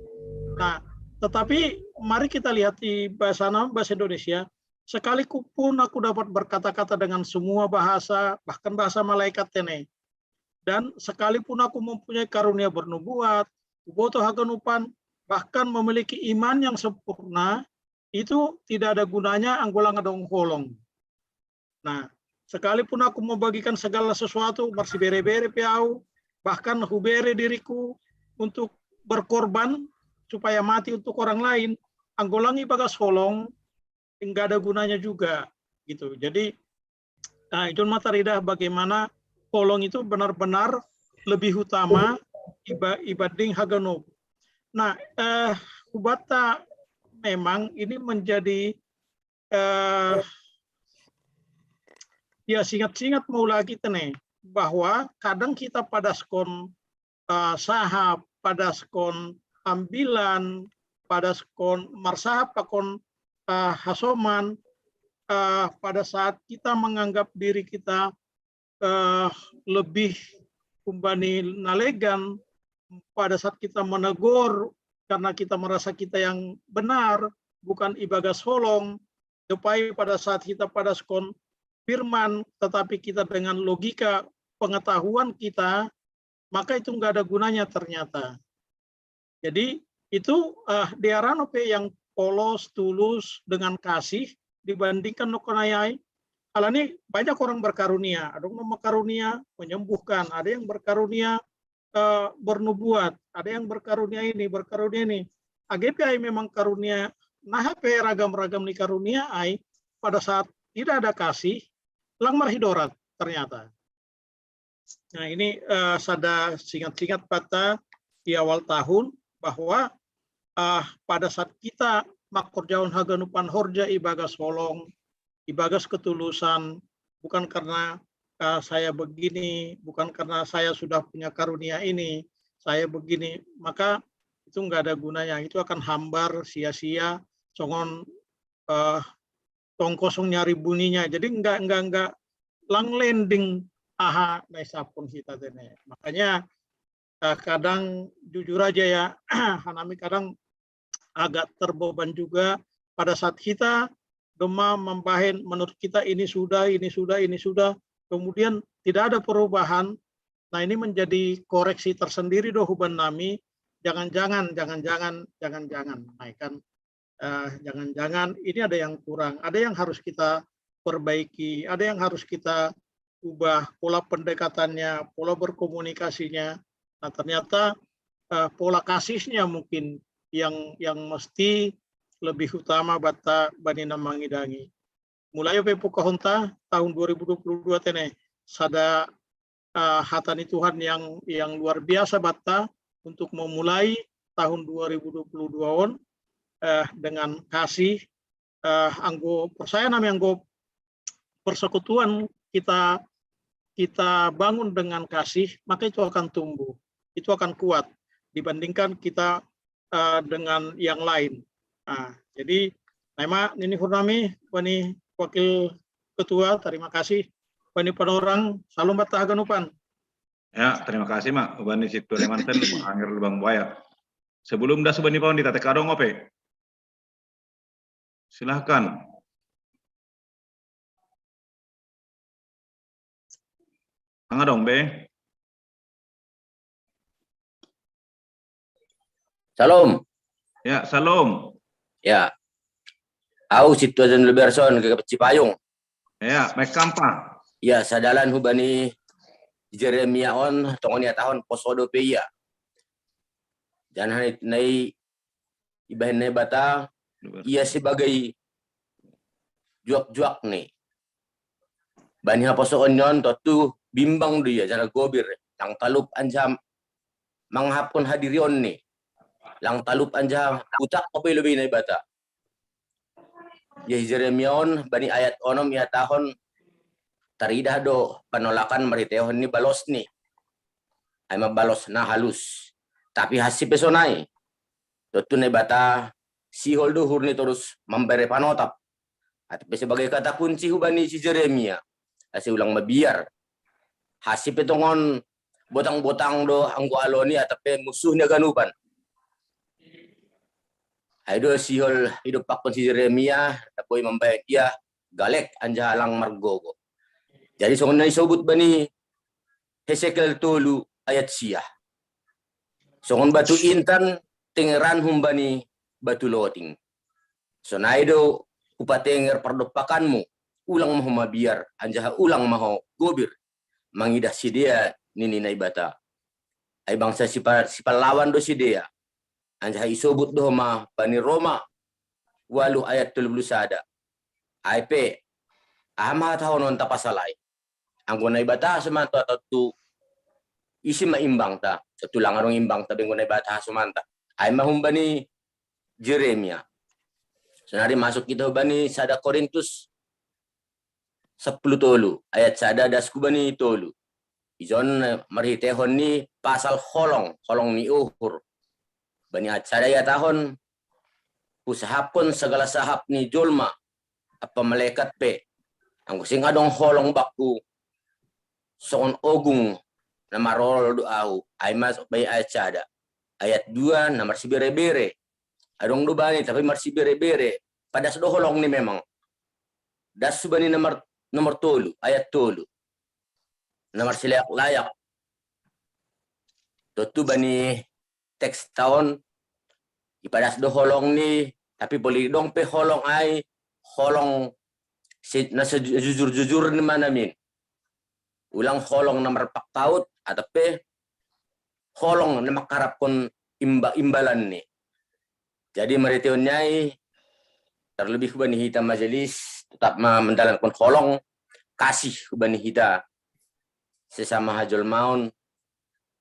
Nah, tetapi mari kita lihat di bahasa nama bahasa Indonesia. Sekalipun aku dapat berkata-kata dengan semua bahasa, bahkan bahasa malaikat tene, dan sekalipun aku mempunyai karunia bernubuat, huboto haganupan, bahkan memiliki iman yang sempurna, itu tidak ada gunanya anggo lang adong holong. Nah, sekalipun aku membagikan segala sesuatu, marsibere-bere pe au, bahkan hubere diriku untuk berkorban supaya mati untuk orang lain, anggo lang ibagas holong, nggak ada gunanya juga gitu. Jadi, nah, itu ma taridah bagaimana holong itu benar-benar lebih utama iba, ibanding haganup. Nah, eh, hubata memang ini menjadi eh, ya singat-singat mau lagi tene bahwa kadang kita padaskon uh, sahap, padaskon ambilan, padaskon marsahap pakon uh, hasoman uh, pada saat kita menganggap diri kita uh, lebih kumbani nalegan pada saat kita menegur karena kita merasa kita yang benar, bukan ibagas holong, dopai pada saat kita padaskon firman, tetapi kita dengan logika pengetahuan kita, maka itu nggak ada gunanya ternyata. Jadi itu uh, diarano pe yang polos, tulus, dengan kasih dibandingkan no konayai. Alani banyak orang berkarunia, ada yang makarunia menyembuhkan, ada yang berkarunia uh, bernubuat, ada yang berkarunia ini, berkarunia ini. Agepi ai memang karunia, nah pe ragam-ragam ni karunia ai, pada saat tidak ada kasih, lang marhidorat ternyata. Nah, ini uh, sada singat-singat pata di awal tahun bahwa uh, pada saat kita makorjaon haganupan horja ibagas holong, ibagas ketulusan, bukan karena uh, saya begini, bukan karena saya sudah punya karunia ini, saya begini, maka itu nggak ada gunanya. Itu akan hambar, sia-sia, songon uh, tong kosong nyari bunyinya. Jadi nggak nggak nggak lang landing aha naisapun kita tene. Makanya uh, kadang jujur aja ya, hanami kadang agak terbeban juga pada saat kita gema membahen menurut kita ini sudah, ini sudah, ini sudah, kemudian tidak ada perubahan. Nah, ini menjadi koreksi tersendiri do huban nami, jangan-jangan, jangan-jangan, jangan-jangan. Nah, kan uh, jangan-jangan ini ada yang kurang, ada yang harus kita perbaiki, ada yang harus kita ubah pola pendekatannya, pola berkomunikasinya. Nah, ternyata uh, pola kasihnya mungkin yang yang mesti lebih utama bata bani na mangidangi. Mulai pe pukahonta tahun dua ribu dua puluh dua tene sada uh, hata ni Tuhan yang yang luar biasa bata untuk memulai tahun dua ribu dua puluh dua on uh, dengan kasih uh, anggo persaya nami anggo persekutuan kita kita bangun dengan kasih, maka itu akan tumbuh, itu akan kuat dibandingkan kita uh, dengan yang lain. Nah, jadi memang ini Hurnami, Wani Wakil Ketua, terima kasih. Wani Panorang, salam bata haganupan. Ya, terima kasih Mak. Wani Situ Lemanten, Angger Lubang Buaya. Sebelum das Wani Panorang di Tatek Adong ope. Silahkan. Angga dong be. Salam. Ya, salam. Ya. Au Situ Ajan Leberson ke Cipayung. Ya, baik kampa. Ya, sadalan hubani Jeremia on tongon ia tahun posodo pe ia. Jangan nai ibahen Naibata ia sebagai juak-juak ni. Bani haposoon nyon tontu bimbang do ia jala gobir, lang talup anjaha mangahapkon hadirion ni, lang talup anjaha utak ope lobi Naibata. Ia Jeremia on bani ayat onom ia tahun taridah do panolakan marhitehon ni balos ni. Ai ma balos na halus. Tapi hansi pe sonai. Tontu Naibata sihol do uhurni torus mambere panotap. Atape sebagai kata kunci hubani si Jeremia. Ase ulang mabiar. Hansi pe tongon botang-botang do anggo aloni atape musuh ni haganupan. Ai do sihol idompakkon si Jeremia, na boi mambahen ia galek anjaha lang margogo. Jadi songon na isobut bani Hesekiel tolu ayat sia. Songon batu intan tengeran humbani batu loting. Sonai do hupatenger pardompakanmu, ulang ma ho mabiar, anjaha ulang ma ho gobir, mangidah sidea nini Naibata. Ai bangsa sipallawan do sidea, anjaha isobut do homa bani Roma walu ayat tolu pulu sada. Ai pe, aha ma hatahononta pasal ai? Anggo Naibata hasomanta tontu ise ma imbangta, tontu lang adong imbangta be anggo Naibata hasomanta. Ai ma humbani Jeremia. Sonari masuk kita humbani sada Korintus sampulu tolu ayat sada das hubani tolu. Ijon marhitehon ni pasal holong, holong ni uhur. Bani ayat sada ia tahun husahapkon sagala sahap ni jolma ampa malekat pe. Anggo seng adong holong bakku songon ogung na marolol do ahu, ai ma bani ayat sada. Ayat dua na marsibere-bere. Adong do bani tapi marsibere-bere. Padas do holong ni memang. Das hubani nomor nomor tolu ayat tolu. Na marsilayak-layak. Tontu bani teks taon ipadas do holong ni, tapi boli dong pe holong ai, holong si, na sejujur-jujur ni manamin. Ulang holong na marpakpaut, atau pe holong na mangharapkon imba, imbalan ni. Jadi mariteon ni ai, terlebih bani hita majelis, tetap mandalankon holong kasih bani hita sesama hajolmaon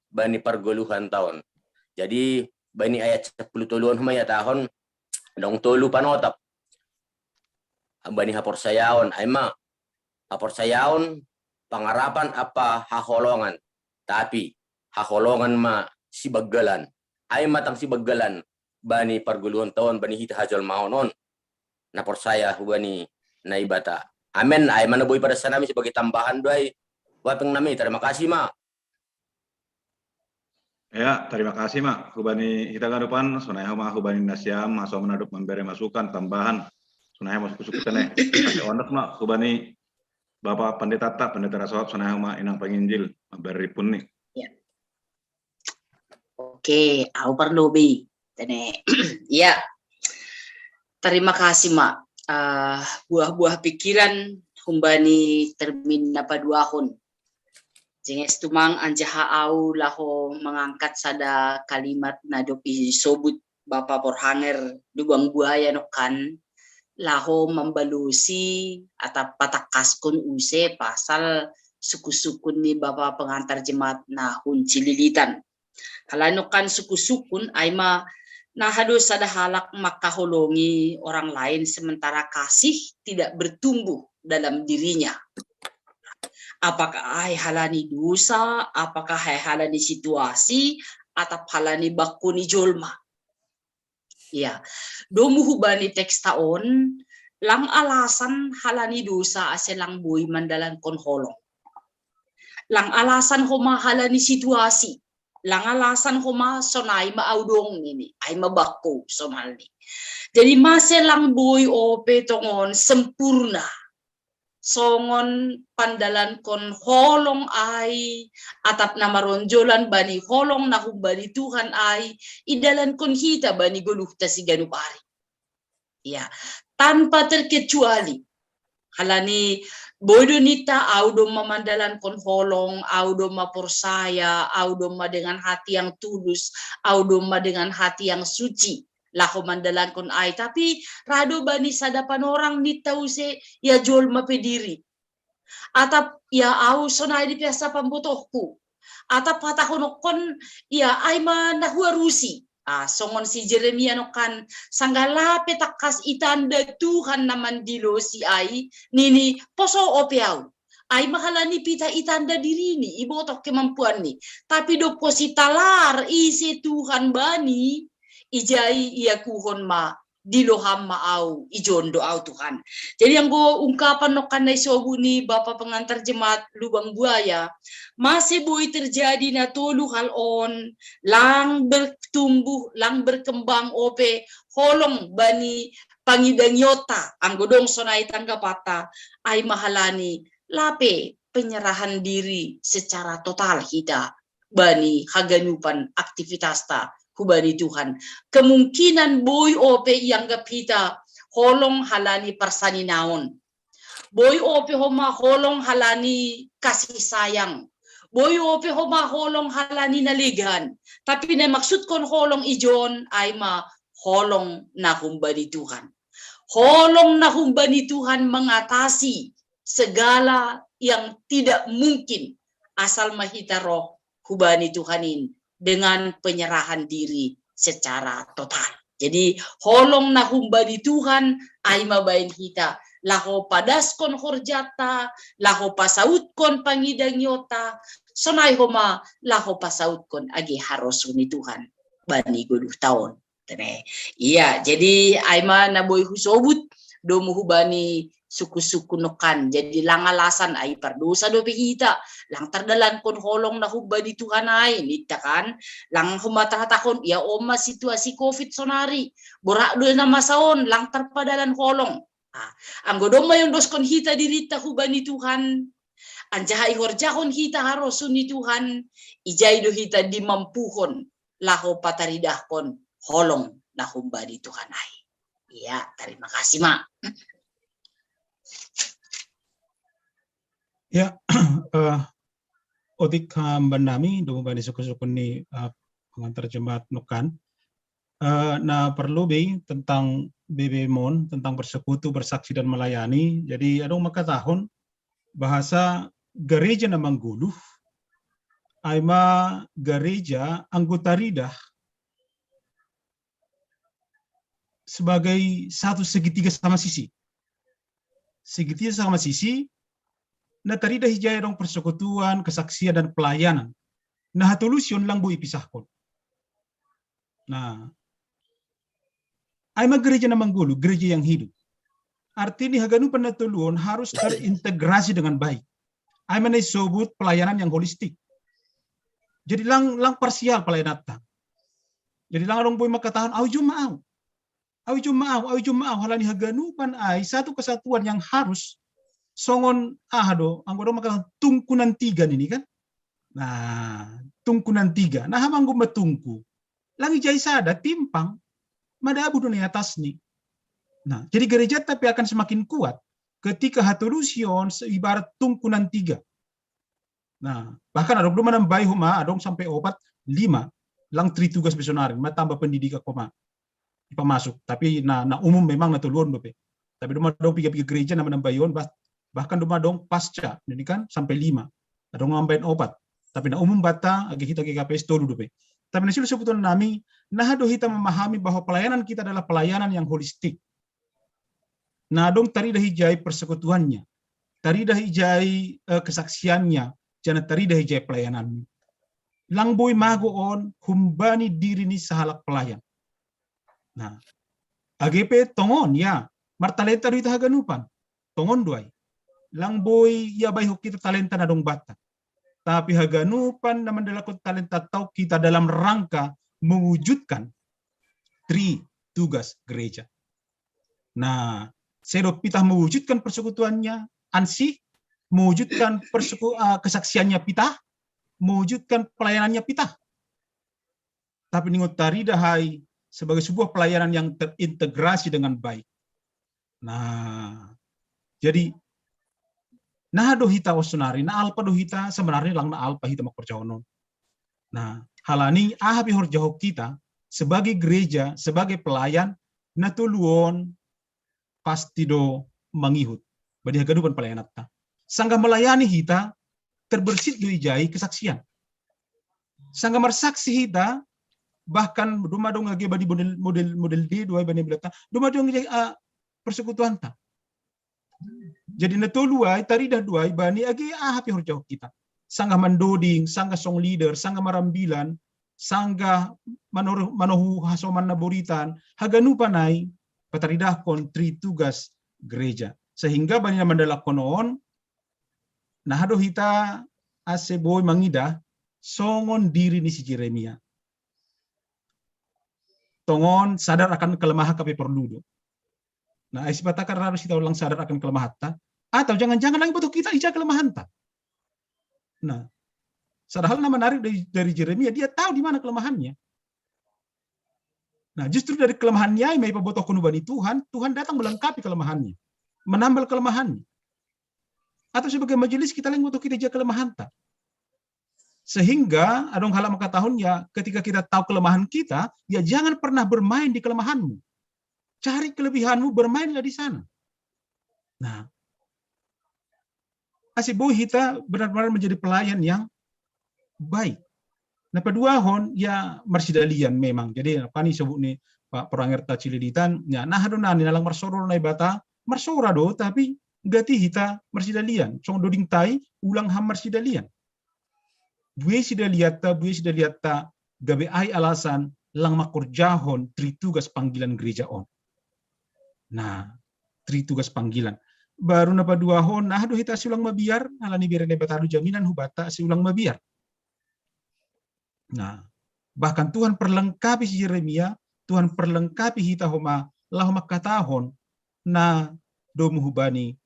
bani pargoluhan taon. Jadi bani ayat sepuluh toluan homa ia tahon dong tolu panotap bani haporsayaon, ai ma haporsayaon, pangarapan apa haholongan, tapi haholongan ma sibagalan, ai ma tang sibagalan bani pargoluhan taon bani hita hajolmaon on na porsaya hubani Naibata. Amen. Ai mana boi pada sanami sebagai tambahan doai wapeng nami. Terima kasih ma. Ya, terima kasih ma. Hubani hita ganupan, sonai homa hubani nasiam, maso menaduk memberi masukan tambahan. Sonai homa suku-suku tene. Onak ma hubani Bapak Pendeta ta, Pendeta Rasawap, sonai homa inang penginjil memberi pun ni. Ya. Oke, au parlobi. Tene. Ya. Terima kasih ma. Uh, buah-buah pikiran humbani termin na paduahon. Jenges tumang anjaha au laho mangangkat sada kalimat na dob isobut Bapa Porhanger Lubang Buaya nokkan, laho mambalusi atap patakaskon use pasal sukun-sukun ni Bapa pengantar jemaat na hun Cililitan. Halani nokkan sukun-sukun ai ma na hado sada halak makaholongi orang lain sementara kasih tidak bertumbuh dalam dirinya. Apakah ai halani dosa, apakah ai halani situasi, atap halani bakko ni jolma. Ya, domu hubani teks taon, lang alasan halani dosa ase lang boi mandalankon holong. Lang alasan homa halani situasi, lang alasan homa sonai ma au dong nini, ai ma bakko somalni. Jadi mase lang boi ope tongon sempurna songon pandalankon holong ai, atap na maronjolan bani holong na humbani Tuhan ai, idalankon hita bani goluhta siganup ari. Ya, tanpa terkecuali. Halani boi do ninta au domma mandalankon holong, au domma porsaya, au domma dengan hati yang tulus, au domma dengan hati yang suci. Laho mandalankon ai, tapi ra do bani sada panorang ninta use ia jolma pe diri. Atap ia au sonai di piasa pambotohku. Atap hatahonokkon ia ai ma na huarusi. Ah, songon si Jeremia nokkan, sanggah lape tangkas itanda Tuhan na mandilosi ai, nini poso ope au. Ai ma halani pita itanda dirini, ibotoh kemampuanni. Tapi dob posi talar ise Tuhan bani, ijai iakuhon ma diloham ma au, ijon do au Tuhan. Jadi anggo ungkapan nokkan na isobut ni Bapa pengantar jemaat Lubang Buaya, mase boi terjadi na tolu hal on, lang bertumbuh, lang berkembang ope holong bani pangidangionta, anggo dong sonai tanggapanta, ai ma halani lape penyerahan diri secara total hita bani haganupan aktivitasta hubani Tuhan. Kemungkinan boi ope ianggap hita holong halani parsaninaon. Boi ope homa holong halani kasih sayang. Boi ope homa holong halani na legan. Tapi na maksudkon holong ijon ai ma holong na humbani Tuhan. Holong na humbani Tuhan mengatasi segala yang tidak mungkin asal ma hita roh hubani Tuhan in dengan penyerahan diri secara total. Jadi holong na humbani Tuhan ai ma baen hita laho padaskon horjata, laho pasautkon pangidangionta, sonai homa laho pasautkon age harosuh ni Tuhan bani goluhta on. Tene. Ia, jadi ai ma na boi husobut domu hubani suku-suku nokkan. Jadi lang alasan ai pardosa dope hita, lang tardalankon holong na humbani Tuhan ai ninta kan, lang homa tahatahon ia on ma situasi covid sonari, borat do na masa on lang tarpadalan holong. Ah, anggo domma iondoskon hita dirinta hubani Tuhan, Anjaha ihorjahon hita harosuh ni Tuhan, ijai do hita dimampuhon laho pataridahkon holong na humbani Tuhan ai. Ya, terima kasih, Ma. Ya, eh, otik hamban nami, domu bani sukun-sukun ni eh, pengantar jemaat nukan. Eh, na perlu be tentang B B Mon, tentang bersekutu, bersaksi dan melayani. Jadi adong mangkatahon bahasa gereja na manggoluh, ai ma gereja anggo taridah sebagai satu segitiga sama sisi. Segitiga sama sisi, na taridah ijai adong persekutuan, kesaksian, dan pelayanan. Na hatolusihon lang boi ipisahkon. Nah, ai ma gereja na manggoluh, gereja yang hidup. Arti ni haganupan na tolu on harus terintegrasi dengan baik. Ai ma na isobut pelayanan yang holistik. Jadi lang lang parsial pelayananta. Jadi lang adong boi mangkatahon, au jumma au. Au jumma au, au jumma au, halani haganupan ai satu kesatuan yang harus songon aha do, anggo adong mangkatahon tungkunan tiga nini kan. Nah, tungkunan tiga. Nah, hamanggo matungku. Lang ijai sada timpang, madabu do na i atas ni. Nah, jadi gereja tapi akan semakin kuat ketika hatolusihon ibarat tungkunan tiga. Nah, bahkan adong do manambai homa, adong sampai opat, lima, lang tritugas be sonari, ma tambah pendidikan homa. Ipamasuk, tapi na, na umum memang na tolu on dope. Tapi doma adong piga-piga gereja na manambai on, bah, bahkan doma adong pasca, ini kan sampai lima. Adong manambai opat. Tapi na umum banta, age hita G K P S tolu dope. Tapi na silu sebutan nami, na do hita memahami bahwa pelayanan kita adalah pelayanan yang holistik. Na adong taridah ijai persekutuannya, taridah ijai eh, kesaksiannya, jana taridah ijai pelayanannya. Lang boi mago on humbani diri ni sahalak pelayan. Nah, age pe tongon ya, martalenta do hita haganupan. Tongon do ai. Lang boi ya baihon hita talenta na adong banta. Tapi haganupan na mandalakkon talenta tau kita dalam rangka mewujudkan tri tugas gereja. Nah, sedo pitah mewujudkan persekutuannya, ansih, mewujudkan perseku, uh, kesaksiannya pitah, mewujudkan pelayanannya pitah. Tapi ningot taridah ai sebagai sebuah pelayanan yang terintegrasi dengan baik. Nah, jadi na do hita osonari, na alpa do hita, sebenarnya lang na alpa hita mangkorjahon on. Nah, halani aha pe horjahon hita sebagai gereja, sebagai pelayan, na tolu on pasti do mangihut. Bani haganupan pelayananta. Sanggah melayani hita, terbersit do ijai kesaksian. Sanggah marsaksi hita, bahkan doma adong age bani model model model D do ai bani bilata, doma adong ijai uh, persekutuanta. Jadi na tolu ai taridah do ai bani age aha pe horjahon hita. Sanggah mandoding, sanggah song leader, sanggah marambilan, sanggah manohu, manohu hasoman na boritan, haganupan ai pataridahkon tri tugas gereja. Sehingga bani na mandalakkon on, na do hita ase boi mangidah songon diri ni si Jeremia. Tongon sadar akan kelemahan hape porlu do. Nah, ai sipata kan harus hita ulang sadar akan kelemahanta. Atau jangan-jangan lang iboto hita ija kelemahanta. Nah, sadahal na menarik dari, dari Jeremia, dia tahu di mana kelemahannya. Nah, justru dari kelemahannya, ma ipabotohkon hubani Tuhan, Tuhan datang melengkapi kelemahannya, menambal kelemahannya. Atau sebagai majelis kita lang iboto hita ija kelemahanta. Sehingga adong halak mangkatahon ya, ketika kita tahu kelemahan kita, ya jangan pernah bermain di kelemahanmu. Cari kelebihanmu, bermainlah di sana. Nah, ase boi hita benar-benar menjadi pelayan yang baik. Na paduahon ya marsidalian memang. Jadi apa ni sebut ni Pak Perangerta Cililitan, ya na do na ni na lang marsoro Naibata, marsora do, tapi gati hita marsidalian. Songon doding tai, ulang ham marsidalian. Bue sidalianta, bue sidalianta gabe ai alasan lang mangkorjahon tri tugas panggilan gereja on. Nah, tri tugas panggilan. Baru na paduahon, na do hita ase ulang mabiar, halani bere Naibata do jaminan hubanta ase ulang mabiar. Nah, bahkan Tuhan perlengkapi si Jeremia, Tuhan perlengkapi hita homa, laho mangkatahon na domu hubani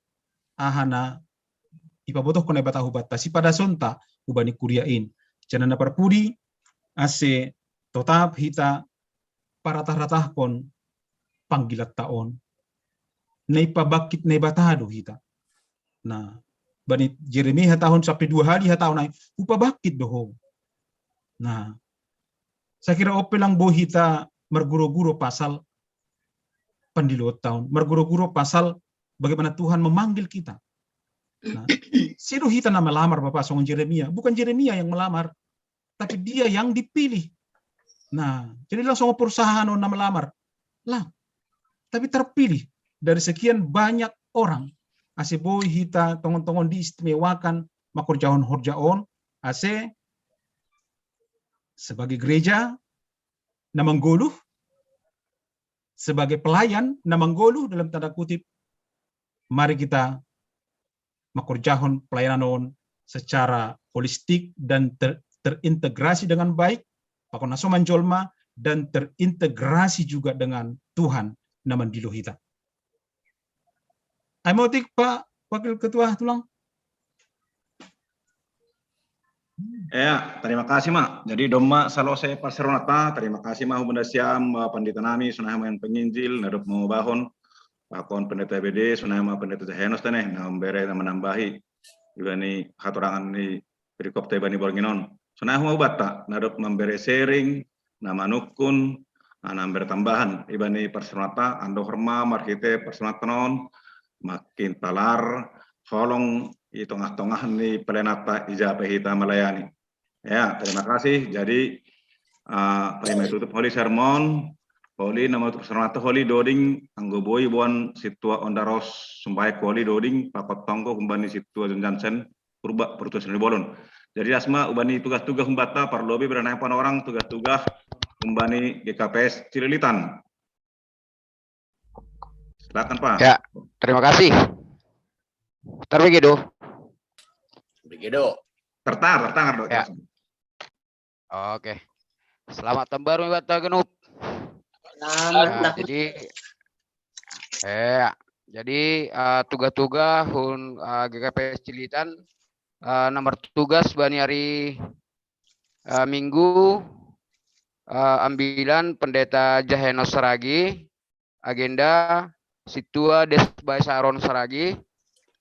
aha na Ipabotohkon Naibata hubanta, sipadasonta hubani kuriain. Janah na parpudi, ase totap hita paratah-ratahkon panggilatta on. Na ipabangkit Naibata do hita. Nah, bani Jeremia hatahon sampai dua hali hatahon ai, hupabangkit do ho. Nah, saya kira ope lang boi hita marguro-guro pasal pandilotta on, marguro-guro pasal bagaimana Tuhan memanggil kita. Nah, sidung hita na malamar, Bapak, songon Jeremia. Bukan Jeremia yang melamar, tapi dia yang dipilih. Nah, jadi langsung perusahaan na malamar. Lah, tapi terpilih dari sekian banyak orang. Ase boi hita tongon-tongon diistimewakan mangkorjahon horja on, ase sebagai gereja na manggoluh, sebagai pelayan na manggoluh dalam tanda kutip, mari kita mangkorjahon pelayanan on secara holistik dan ter, terintegrasi dengan baik, pakon na so manjolma, dan terintegrasi juga dengan Tuhan na mandilo hita. Ai ma otik, Pak Wakil Ketua, tulang. Ya, terima kasih, Mak. Jadi domma salose parsaronatta, terima kasih, Mak, hubanda siam, eh, pandita nami, sonai ma yang penginjil, na dob mangubahon, pakon pendeta B D, sonai ma pendeta Jahenos tene, na membere, na menambahi ibani hatorangan ni perikopta ibani borngin on. Sonai ma hubanta, na dob membere sharing, na manungkun, na membere tambahan ibani parsaronatta, andohar ma marhite parsaronatta on, makin talar holong i tongah-tongah ni pelayananta ija pe hita melayani. Ya, terima kasih. Jadi, uh, paima tutup holi sermon, holi nama tutup sermon atau holi doding, anggo boi boan sintua Ondaros sumbae holi doding, pakot tonggo humbani sintua John Jansen, Purba, Purba Seni Bolon. Jadi asma ubani tugas-tugas humbanta, parlobi beranai panorang tugas-tugas humbani G K P S Cililitan. Silakan, Pak. Ya, terima kasih. Terbegitu. Begitu. Tertar, tertar, Dok. Ya. Oke. Selamat tahun baru buat Tagenup. Nah, jadi eh jadi uh, tugas-tugas hun uh, G K P S Cililitan uh, nomor tugas bani hari uh, Minggu uh, ambilan pendeta Jahenos Saragi, agenda sintua Desbai Saron Saragi,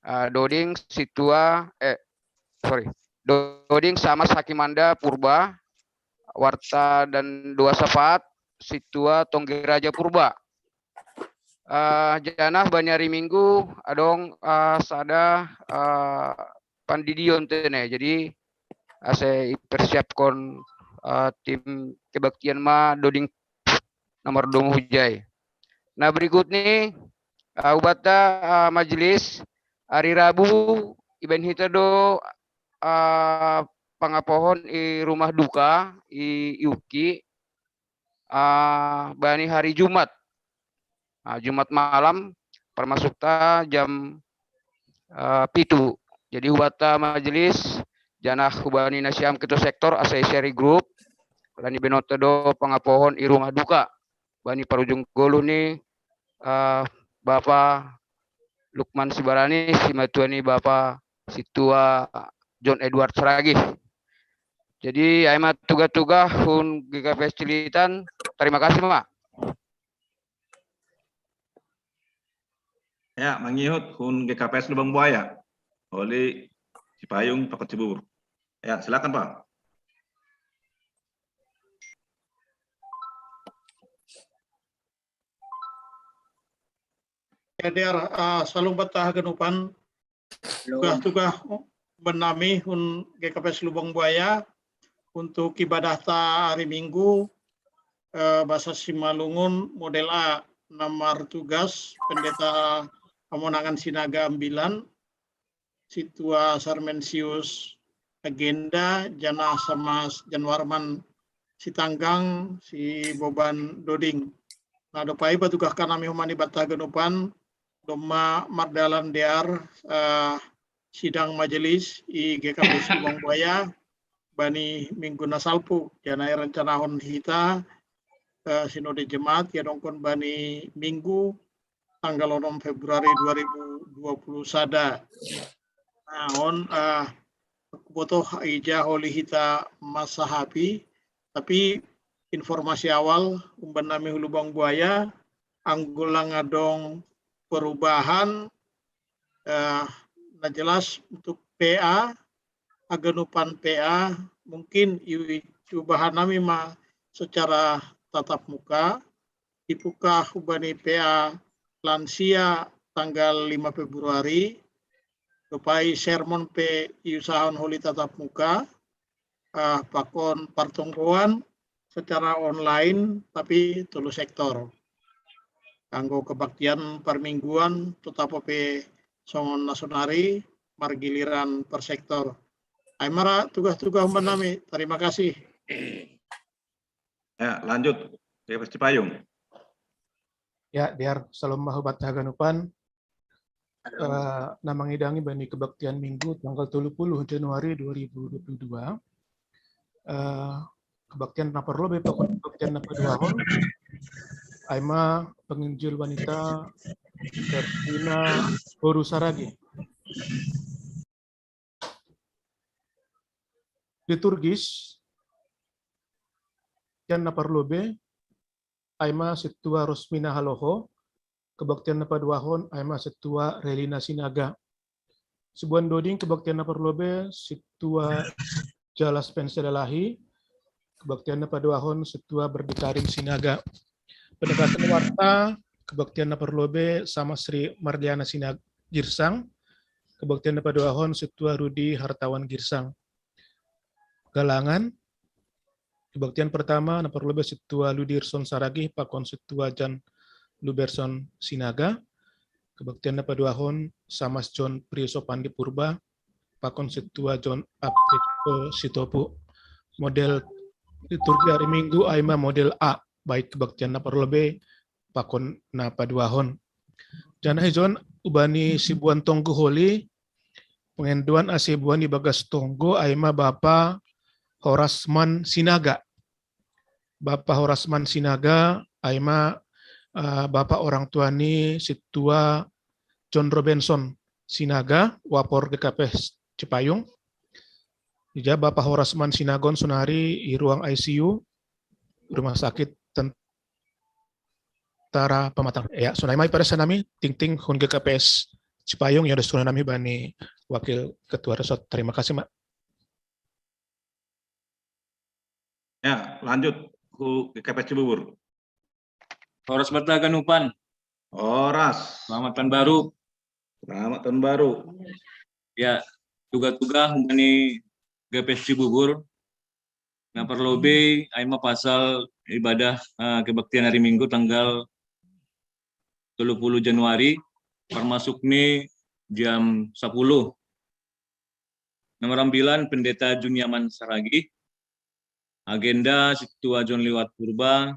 uh, doding sintua eh sorry, doding sama Sakimanda Purba, warta dan dua sapat sintua Tonggiraja Purba. Uh, janah bani hari Minggu adong uh, sada uh, pandidion tene. Jadi ase ipersiapkon uh, tim kebaktian ma doding nomor dua hujai. Nah berikut ni uh, ubata uh, majelis hari Rabu iban hita do uh, pangapohon i rumah duka i Yuki uh, bani hari Jumat. Uh, Jumat malam permasukta jam uh, pitu. Jadi hubata majelis janah hubani nasiam ketua sektor ase share grup. Lani benoto do pangapohon i rumah duka bani parujung goluh ni uh, Bapa Lukman Sibarani, simatua ni Bapa Situa John Edward Saragih. Jadi ai ma tuga-tuga hun G K P S Cililitan. Terima kasih, Mak. Ya, mangihut hun G K P S Lubang Buaya. Oli Cipayung, Pakot Cibubur. Ya, silakan, Pak. Jadi uh, salum bata haganupan tugas-tugas benami hun G K P S Lubang Buaya untuk ibadah ta hari Minggu uh, bahasa Simalungun model A, nomor tugas pendeta pemenangan Sinaga Ambilan, sintua Sarmensius Agenda, janah sama Januarman Sitanggang, si Boban Doding. Nah dopai patugahkan nami humani banta ganupan domma mardalan dear uh, sidang majelis i G K P S Lubang Buaya bani minggu na salpu. Janai rencanahon hita uh, sinode jemaat ya dongkon bani minggu tanggal onom Februari dua ribu dua puluh sada. Naon, ah, botoh ija holi hita masahapi, tapi informasi awal umban nami hu Lubang Buaya, anggo lang adong perubahan, eh, na jelas untuk P A, haganupan P A, mungkin i cubahan nami ma secara tatap muka, dibuka hubani P A lansia tanggal lima Februari, dopai sermon pe iusahon holi tatap muka, ah, pakon partonggoan secara online, tapi tolu sektor. Anggo kebaktian parmingguan, totap pe songon na sonari, margiliran per sektor. Ai ma ra tugas-tugas umban nami. Terima kasih. Ya, lanjut. G P S Cipayung. Ya, Diar, salam mahubat haganupan. Eh, na mangidangi bani kebaktian Minggu tanggal tolu puluh Januari dua ribu dua puluh dua. Eh, kebaktian na parlobe pakon kebaktian na paduahon. Ai ma penginjil wanita Karsina Boru Saragi. Liturgis, kebaktian na parlobe, ai ma Sintua Rosmina Haloho, kebaktian na paduahon, ai ma Sintua Relina Sinaga. Sibuan Doding, kebaktian na parlobe, Sintua Jalas Penselalahi, kebaktian na paduahon, Sintua Berdikarim Sinaga. Penegasan Warta, kebaktian na parlobe, Sama Sri Marliana Sinaga Girsang, kebaktian na paduahon, Sintua Rudi Hartawan Girsang. Galangan, kebaktian pertama na parlobe Sintua Ludirson Saragi pakon Sintua Jan Luberson Sinaga. Kebaktian na paduahon Samas John Priyo Sopandi Purba pakon Sintua John Aptiko Sitopu. Model liturgi hari Minggu ai ma model A, baik kebaktian na parlobe pakon na paduahon. Jana hijon ubani sibuan tonggo holi, pengenduan a sibuan ibagas tonggo ai ma Bapa Horasman Sinaga. Bapa Horasman Sinaga ai ma, eh, bapa orang tua ni Sintua John Robenson Sinaga, wapor G K P S Cipayung. Ija Bapa Horasman Sinagon sonari i ruang I C U Rumah Sakit Tentara Pematang. Ya, sonai ma i pesan nami, tingting hun G K P S Cipayung yang sudah nami bani Wakil Ketua Resort. Terima kasih, Mak. Ya, lanjut ku G K P S Cibubur. Horas Marta Ganupan. Horas. Selamat tahun baru. Selamat tahun baru. Ya, tuga-tuga hubani G P S Cibubur. Na parlobe ai ma pasal ibadah, eh, kebaktian hari Minggu tanggal tolu puluh Januari, termasuk ni jam sepuluh. Nomor ambilan Pendeta Juniaman Saragi. Agenda Sintua John Liwat Purba,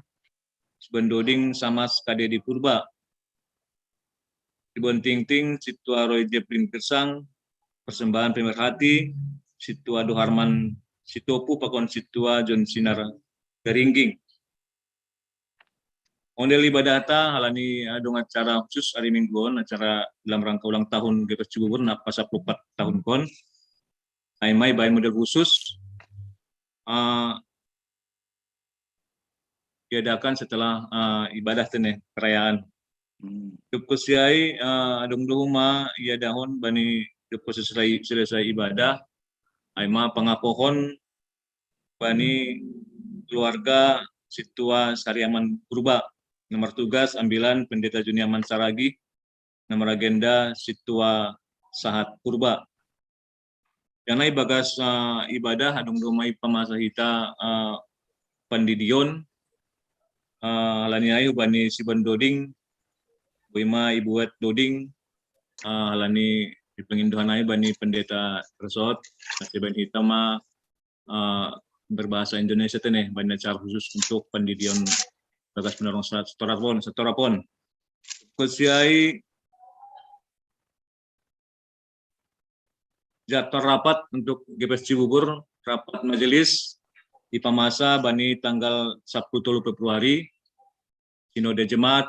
Sibuan Doding Samas Kadedi Purba. Sibuan Tingting Sintua Roy Jeplin Gersang, persembahan pemerhati Sintua Doharman Sitopu pakon Sintua John Sinar Garingging. Ondel ibadah ta halani adong acara khusus hari Minggu on, acara dalam rangka ulang tahun G P S Cibubur na pasapuluh empat tahun kon. Ai ma i baen model khusus, eh, diadakan setelah, eh, ibadah tene perayaan. Dob konsi ai, eh, adong do homa iadahon bani dob konsi selesai, selesai ibadah, ai ma pangapohon bani keluarga Sintua Sariaman Purba. Na martugas ambilan Pendeta Juniaman Saragi, na maragenda Sintua Sahat Purba. Jana ibagas, eh, ibadah adong do ma i pamasa hita, eh, pandidion, eh, halani ai hubani Sibuan Doding, boi ma ibuat Doding, eh, halani ipangindohan ai bani Pendeta Resort, na sibaen hita ma, eh, berbahasa Indonesia tene, bani acara khusus untuk pandidion bagas Manurung Sat-, Satorapon, Satorapon. Konsi ai jadwal rapat untuk G P S Cibubur, rapat majelis ipamasa bani tanggal Sabtu tolu Februari, Sinode Jemaat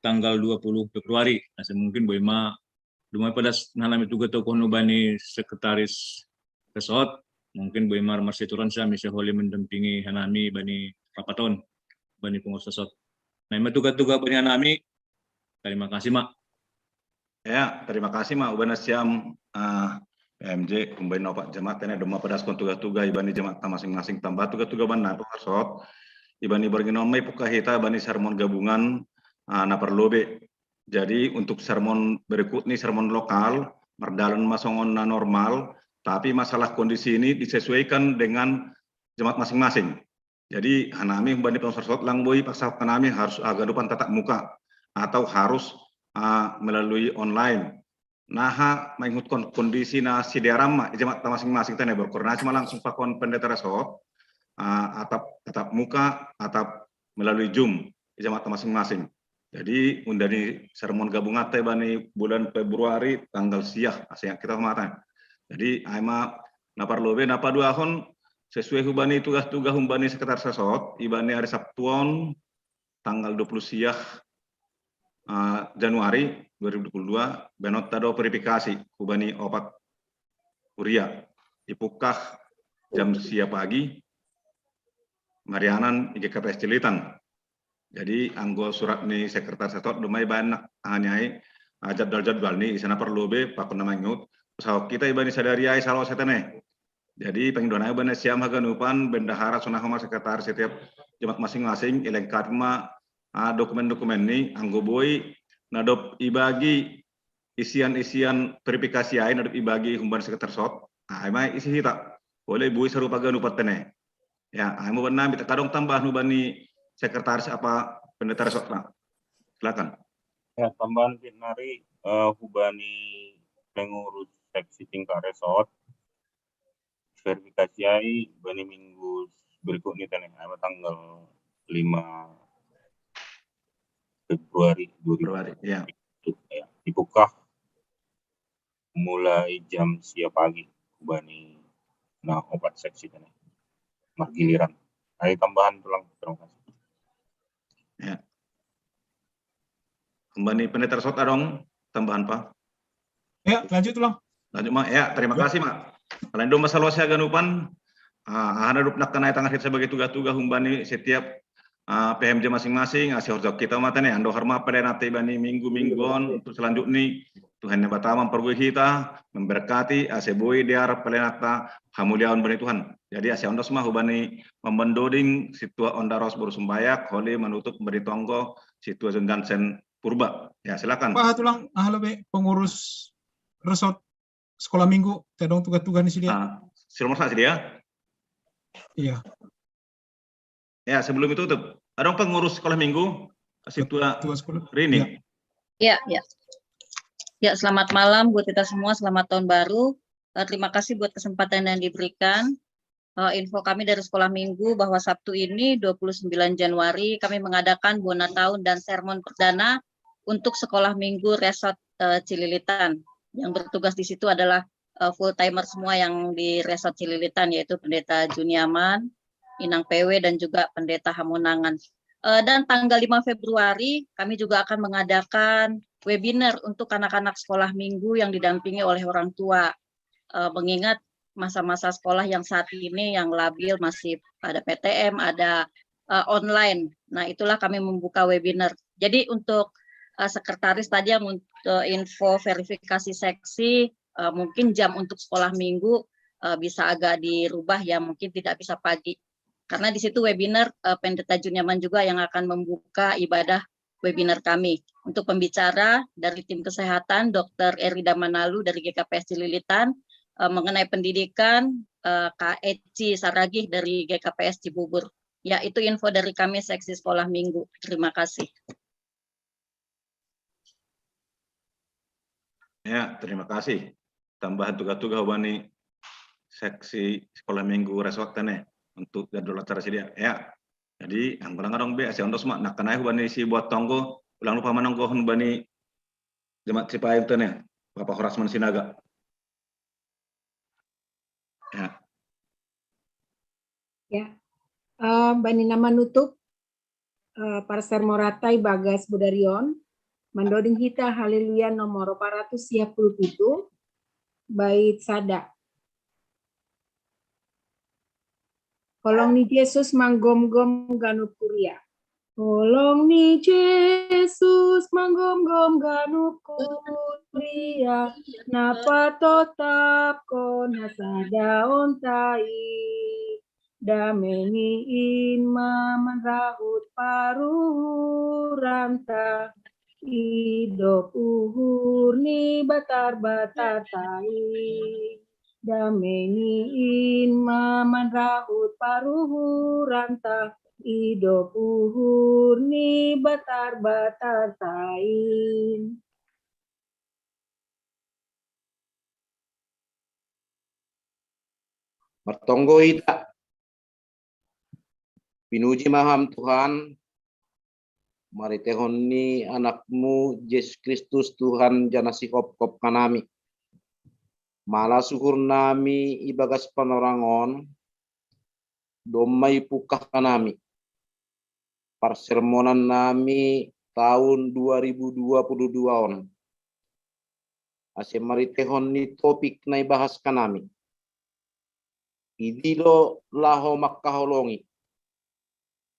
tanggal dua puluh Februari. Nah, mungkin boi ma Dumai padas hanami tuga tu konu bani sekretaris resort, mungkin Boy Mar Marsituron sia misi holi mendampingi hanami bani rapaton, bani pengurus resort. Nah, ima tuga-tuga bani hanami, terima kasih, Mak. Ya, terima kasih, Mak. Ubana siam, uh, M J, kumbai nopak jemaat tene doma padas kon tuga-tuga ibani jemaat masing-masing tambah tuga-tuga bana pengurus resort. Ibani berginom mai puka hita bani sermon gabungan, uh, na perlu be. Jadi untuk sermon berikut nih, sermon lokal, merdalan masongon na normal, tapi masalah kondisi ini disesuaikan dengan jemaat masing-masing. Jadi hanami humbani pengurus resort lang Boy paksa hanami harus uh, gadupan tatap muka atau harus uh, melalui online. Naha menghut kondisi na sidia ramma jemaat masing-masing tene berkoordinasi ma langsung pakon pendeta resort uh, atap tatap muka atap melalui Zoom jemaat masing-masing. Jadi undani sermon gabungan te bani bulan Februari tanggal siah asing kita matan. Jadi aima napa lobe napa dua hon sesuai hubani tugas-tugas hubani sekretaris resort ibani hari Sabtuon tanggal dua puluh siah uh, Januari dua ribu dua puluh dua benot tado verifikasi hubani opat kuria ipukah jam sia pagi Marianan I G K P S Cililitan. Jadi anggo surat ni sekretaris resort dumai banyak anyai uh, jadwal-jadwal ni isana perlu be pakon nama ingut. Usaha kita ibani sadari ai salo setene. Jadi pengidonai bana siam haganupan bendahara sunah homa sekretaris setiap jemaat masing-masing ilengkapi ma uh, dokumen-dokumen ni anggo Boy nadop ibagi isian-isian verifikasi ai nadop ibagi humban sekretaris resort. Nah, ima isi hita boleh Boy sarupa ganupan tene. Ya, ayo mau nami kadong tambahan hubani sekretaris apa pendeta resort, Pak. Silakan. Ya, tambahan pinari uh, hubani pengurus seksi tingkat resort verifikasi ai bani minggu berikut ni tene ai tanggal lima Februari dua ribu dua puluh dua. Ya. Dibuka mulai jam sia pagi bani na opat seksi tene margiliran. Ai tambahan tulang terima kasih. Ya. Kembali pendeta resort adong tambahan Pak. Ya, lanjut tulang. Lanjut Mak. Ya, terima kasih Mak. Kalau domba salosi aganupan uh, ahana dup nak kenai tangan kita sebagai tugas-tugas humbani setiap uh, P M J masing-masing, asih horjok kita mata nih, ando harma pada nanti bani minggu-mingguan untuk selanjutnya Tuhan yang pertama pergui kita memberkati ase Boy diar pelenata hamuliaon bani Tuhan. Jadi ase ondos mah hubani membendoding situa ondaros boru sumbayak holi menutup beri tonggo situa John Johnson Purba. Ya silakan. Pak tulang ahlo be pengurus resort sekolah minggu tedong tugas-tugas ni sidia. Ah, si nomor satu dia. Iya. Ya sebelum itu tuh ada pengurus sekolah minggu situa Rini. Ya, ya. Ya, selamat malam buat kita semua, selamat tahun baru. Uh, terima kasih buat kesempatan yang diberikan. Uh, info kami dari sekolah minggu bahwa Sabtu ini dua puluh sembilan Januari kami mengadakan bona tahun dan sermon perdana untuk sekolah minggu Resort uh, Cililitan. Yang bertugas di situ adalah uh, full timer semua yang di Resort Cililitan yaitu Pendeta Juniaman, Inang P W dan juga Pendeta Hamonangan. Uh, dan tanggal lima Februari kami juga akan mengadakan webinar untuk anak-anak sekolah minggu yang didampingi oleh orang tua. Uh, mengingat masa-masa sekolah yang saat ini yang labil masih ada P T M, ada uh, online. Nah, itulah kami membuka webinar. Jadi untuk uh, sekretaris tadi yang untuk info verifikasi seksi uh, mungkin jam untuk sekolah minggu uh, bisa agak dirubah ya, mungkin tidak bisa pagi. Karena di situ webinar uh, Pendeta Juniaman juga yang akan membuka ibadah webinar kami. Untuk pembicara dari tim kesehatan, Dokter Erida Manalu dari G K P S Cililitan, uh, mengenai pendidikan uh, K Eci Saragih dari G K P S Cibubur. Ya, itu info dari kami seksi sekolah minggu. Terima kasih. Ya, terima kasih. Tambahan tugas-tugas bani seksi sekolah minggu resort tene untuk jadwal acara sidia. Ya, jadi angkulang adong be ase ondos mak nak kenai bani si buat tonggo ulang lupa manonggo bani jemaat Cipayung tene Bapak Horasman Sinaga. Ya. Ya. Uh, bani nama nutup uh, Parser Moratai Bagas Budarion. Mandoding hita Haleluya nomor empat ratus tiga puluh tujuh, bait sada. Holong ni Jesus manggomgom ganup kuria. Holong ni Jesus manggomgom ganup kuria, na patotapkon hasadaon ta i. Dame ni in ma manrahut paruhuranta, idop uhur ni batarbatarta i. Dame ni in ma manrahut paruhuranta, idop uhur ni batarbatarta i. Martonggo hita. Pinuji ma Ham Tuhan, marhiteihon ni Anak-Mu Jesus Kristus Tuhan, janah sihopkop hanami. Malas uhur nami ibagas panorang on, domma ipungkah hanami parsermonan nami tahun dua ribu dua puluh dua on. Ase marhiteihon ni topik na ibahas hanami, idilo laho mangkaholongi.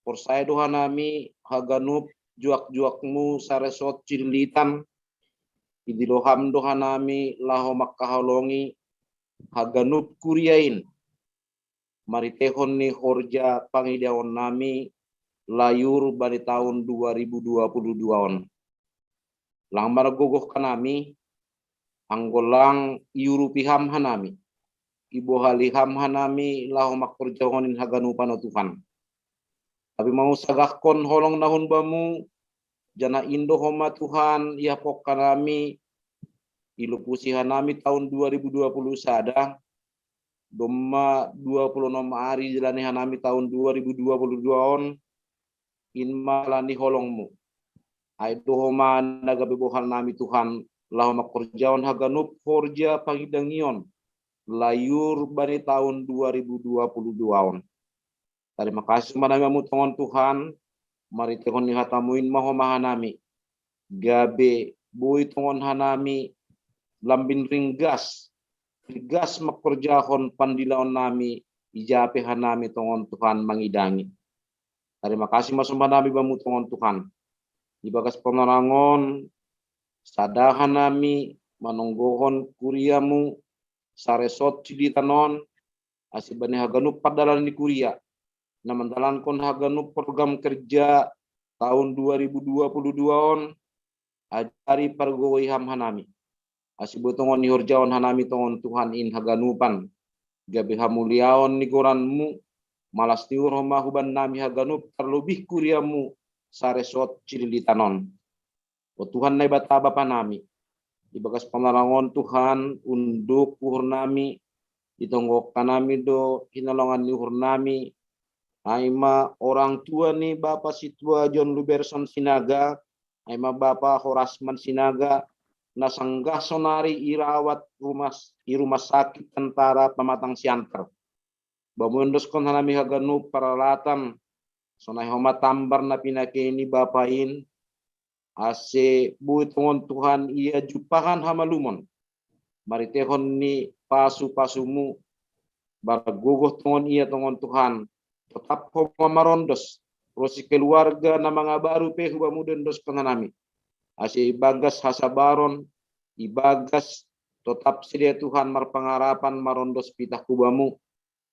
Porsaya do hanami haganup juak-juak-Mu saresot sililitan, idilo Ham do hanami laho mangkaholongi haganup kuria in, marhiteihon ni horja pangidaon nami layur bani tahun dua ribu dua puluh dua on. Lang margogoh hanami, anggo lang iurupi Ham hanami, ibohali Ham hanami laho mangkorjahon in haganupan, o Tuhan. Tapi mangusagahkon holong na hun Bamu, janah indo homa Tuhan, iahapkon hanami, ilupusi hanami tahun dua ribu dua puluh sada, domma dua puluh onom ari dilani hanami tahun dua ribu dua puluh dua on, in ma ala ni holong-Mu. Ai do homa na gabe bohal nami Tuhan, laho mangkorjahon haganup horja pangidangion layur bani tahun dua ribu dua puluh dua on. Tarima kasih ma hanami Bamu tongon Tuhan, marhiteihon ni hata-Mu in ma homa hanami, gabe boi tongon hanami lambin ringgas, ringgas mangkorjahon pandiloon nami, ija pe hanami tongon Tuhan mangidangi. Tarima kasih ma songon hami Bamu tongon Tuhan. Ibagas panorang on, sada hanami manonggohon kuria-Mu saresot sililitan on, ase bani haganup pardalan ni kuria, na mandalankon haganup program kerja tahun dua ribu dua puluh dua on, ajari pargogoi Ham hanami. Ase boi tongon ihorjahon hanami tongon Tuhan in haganupan, gabe hamuliaon ni goran-Mu, malas ni uhur homa hubannami haganup tarlobih kuria-Mu saresot sililitan on. O Tuhan Naibata Bapa nami, ibagas panorang on Tuhan, unduk uhur nami, itonggohon hanami do hinalongan ni uhur nami, ai ma orang tua ni Bapa Sintua John Luberson Sinaga, ai ma Bapa Horasman Sinaga, na sanggah sonari irawat rumah, i Rumah Sakit Tentara Pematang Siantar. Bamu endoskon hanami haganup paralatan, sonai homa tambar na pinake ni Bapa in, ase boi tongon Tuhan ia jumpahan hamalumon, marhiteihon ni pasu-pasu-Mu, margogoh tongon ia tongon Tuhan, totap homa marondos, ronsi keluarga na mangabaru pe hu Bamu do endoskon hanami. Ase ibagas hasabaron, ibagas totap sidea Tuhan marpangarapan marondos pitah hu Bamu,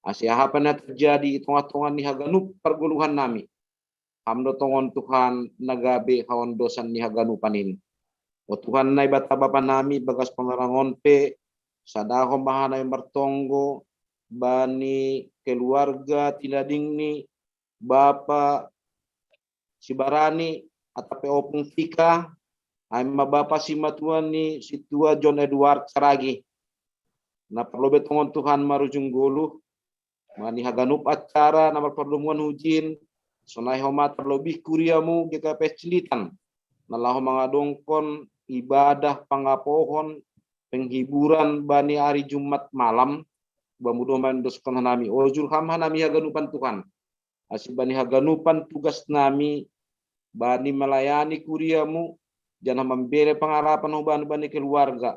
ase aha pe na terjadi i tongah-tongah ni haganup pargoluhan nami, Ham do tongon Tuhan na gabe haondosan ni haganupan in. O Tuhan Naibata Bapa nami, bagas panorang on pe, sada homa hanami martonggo bani keluarga tinading ni Bapa Sibarani atap pe Opung Fika, ai ma Bapa simatua ni Sintua John Edward Saragih, na parlobei tongon Tuhan marujung goluh, bani haganup acara na marpardomuan hujin, sonai homa tarlobih kuria-Mu G K P S Cililitan, na laho mangadongkon ibadah pangapohon penghiburan bani ari Jumat malam, Bamu do homa endoskon hanami, ojur Ham hanami haganupan Tuhan. Ase bani haganupan tugas nami, bani melayani kuria-Mu, janah mambere pangarapan hubani bani keluarga.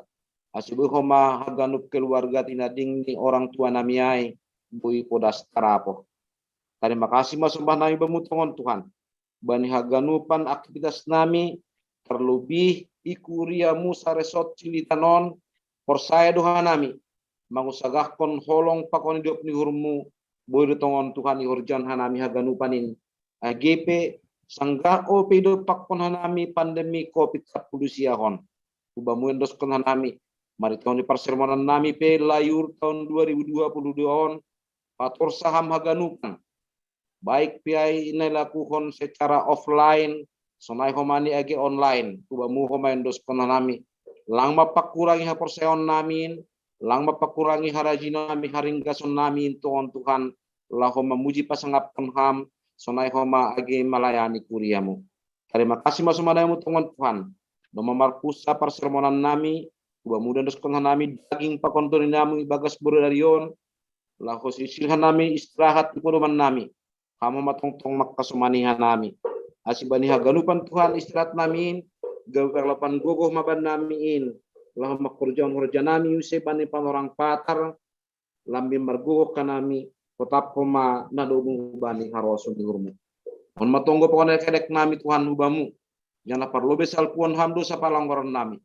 Ase boi homa haganup keluarga tinading ni orang tua nami ai boi podas tarapoh. Tarima kasih ma sombah nami bamu tongon Tuhan. Bani haganupan aktivitas nami, terlebih i kuria mu saresot cilitanon, porsaya do hanami mangusagahkon holong pakon idop ni uhurmu, boi do tongon Tuhan ihorjahon hanami haganupan in. Age pe sanggah ope idompakkon hanami pandemi covid sampulu siahon, hubamu endoskon hanami, maritohon ni parsermonan nami pe layur tahun dua ribu dua puluh dua on, patorsa ham haganupan, baik pe ai na ilakuhon secara offline, sonai homa ni age online, hubamu homa endoskon hanami. Lang ma pakurangi haporsayaon nami in, lang ma pakurangi harajinon nami, haringgason nami in tongon Tuhan, laho mamuji pasangapkon ham, sonai homa age malayani kuriamu. Tarima kasih ma sombah nami bamu tongon Tuhan. Domma marpunsa parsermonan nami, hubamu do endoskon hanami daging pakon tondi nami ibagas boru ari on, laho sirsir hanami istirahat di podoman nami. Ham ma tongtong mangkasomani hanami. Ase bani haganupan Tuhan istirahat nami in, gabe parlopan gogoh ma bannami in, laho mangkorjahon horja nami use bani panorang patar, lambin margogoh hanami, totap homa na domu bani harosuh ni uhurmu. On ma tonggo pakon elek-elek nami Tuhan hubamu, janah parlobei salpuhon ham dosa palanggaran nami.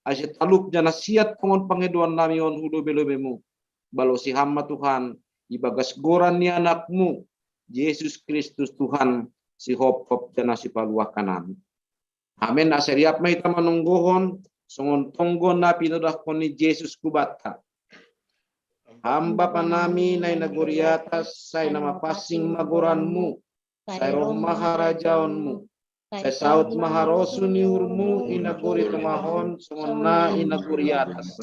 Ase talup janah siat tongon pangidoan nami on hu lobei-lobeimu. Balosi ham ma Tuhan, ibagas goran ni anakmu, Jesus Kristus Tuhan, sihophop janah sipaluah hanami. Amen. Ase riap ma hita manonggohon, songon tonggo na pinodahkon ni Jesus hubanta. Ham Bapa nami na i nagori atas, sai na mapansing ma goranmu, sai roh ma harajaonmu, sai saut ma harosuh ni uhurmu i nagori tongah on songon na i nagori atas.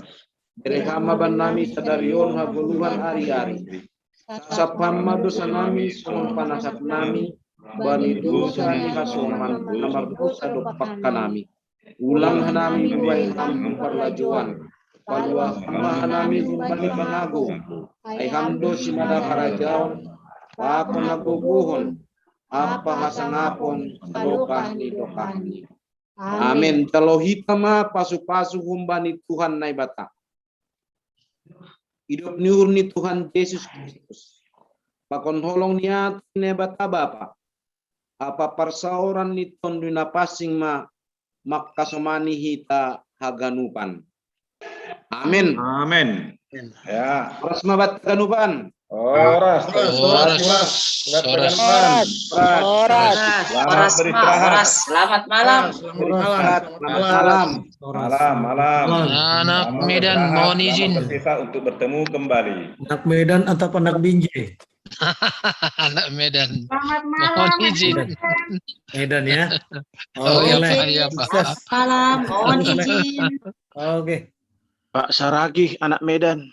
Bere ham ma bannami sadari on hagoluhan ari-ari. Sasap ham ma dosa nami songon panasap nami bani dosa ni hasoman na mardosa dompak hanami. Ulang hanami hubahen ham tu parlajouan. Paluah ham ma hanami humbani pangago. Ai ham do simada harajaon, pakon hagogohon, ampa hasangapon sadokah ni dokahni. Amen. Jalo hita ma pasu-pasu humbani Tuhan Naibata. Idop ni uhur ni Tuhan Jesus Kristus, pakon holong ni atas ni Naibata Bapa, ampa parsaoran ni Tonduy Napansing ma mangkasomani hita haganupan. Amen. Amen. Ya. Horas ma banta haganupan. Horas. Horas. Horas. Horas. Selamat beristirahat. Selamat malam. Selamat malam. Malam, malam. Anak Medan mohon izin. Kita untuk bertemu kembali. Anak Medan atau anak Binjai? Anak Medan. Selamat Mohon malam. izin. Medan ya. Oh iya Oke. Pak, iya Pak. Malam, mohon izin. Oke. Pak Saragih, anak Medan.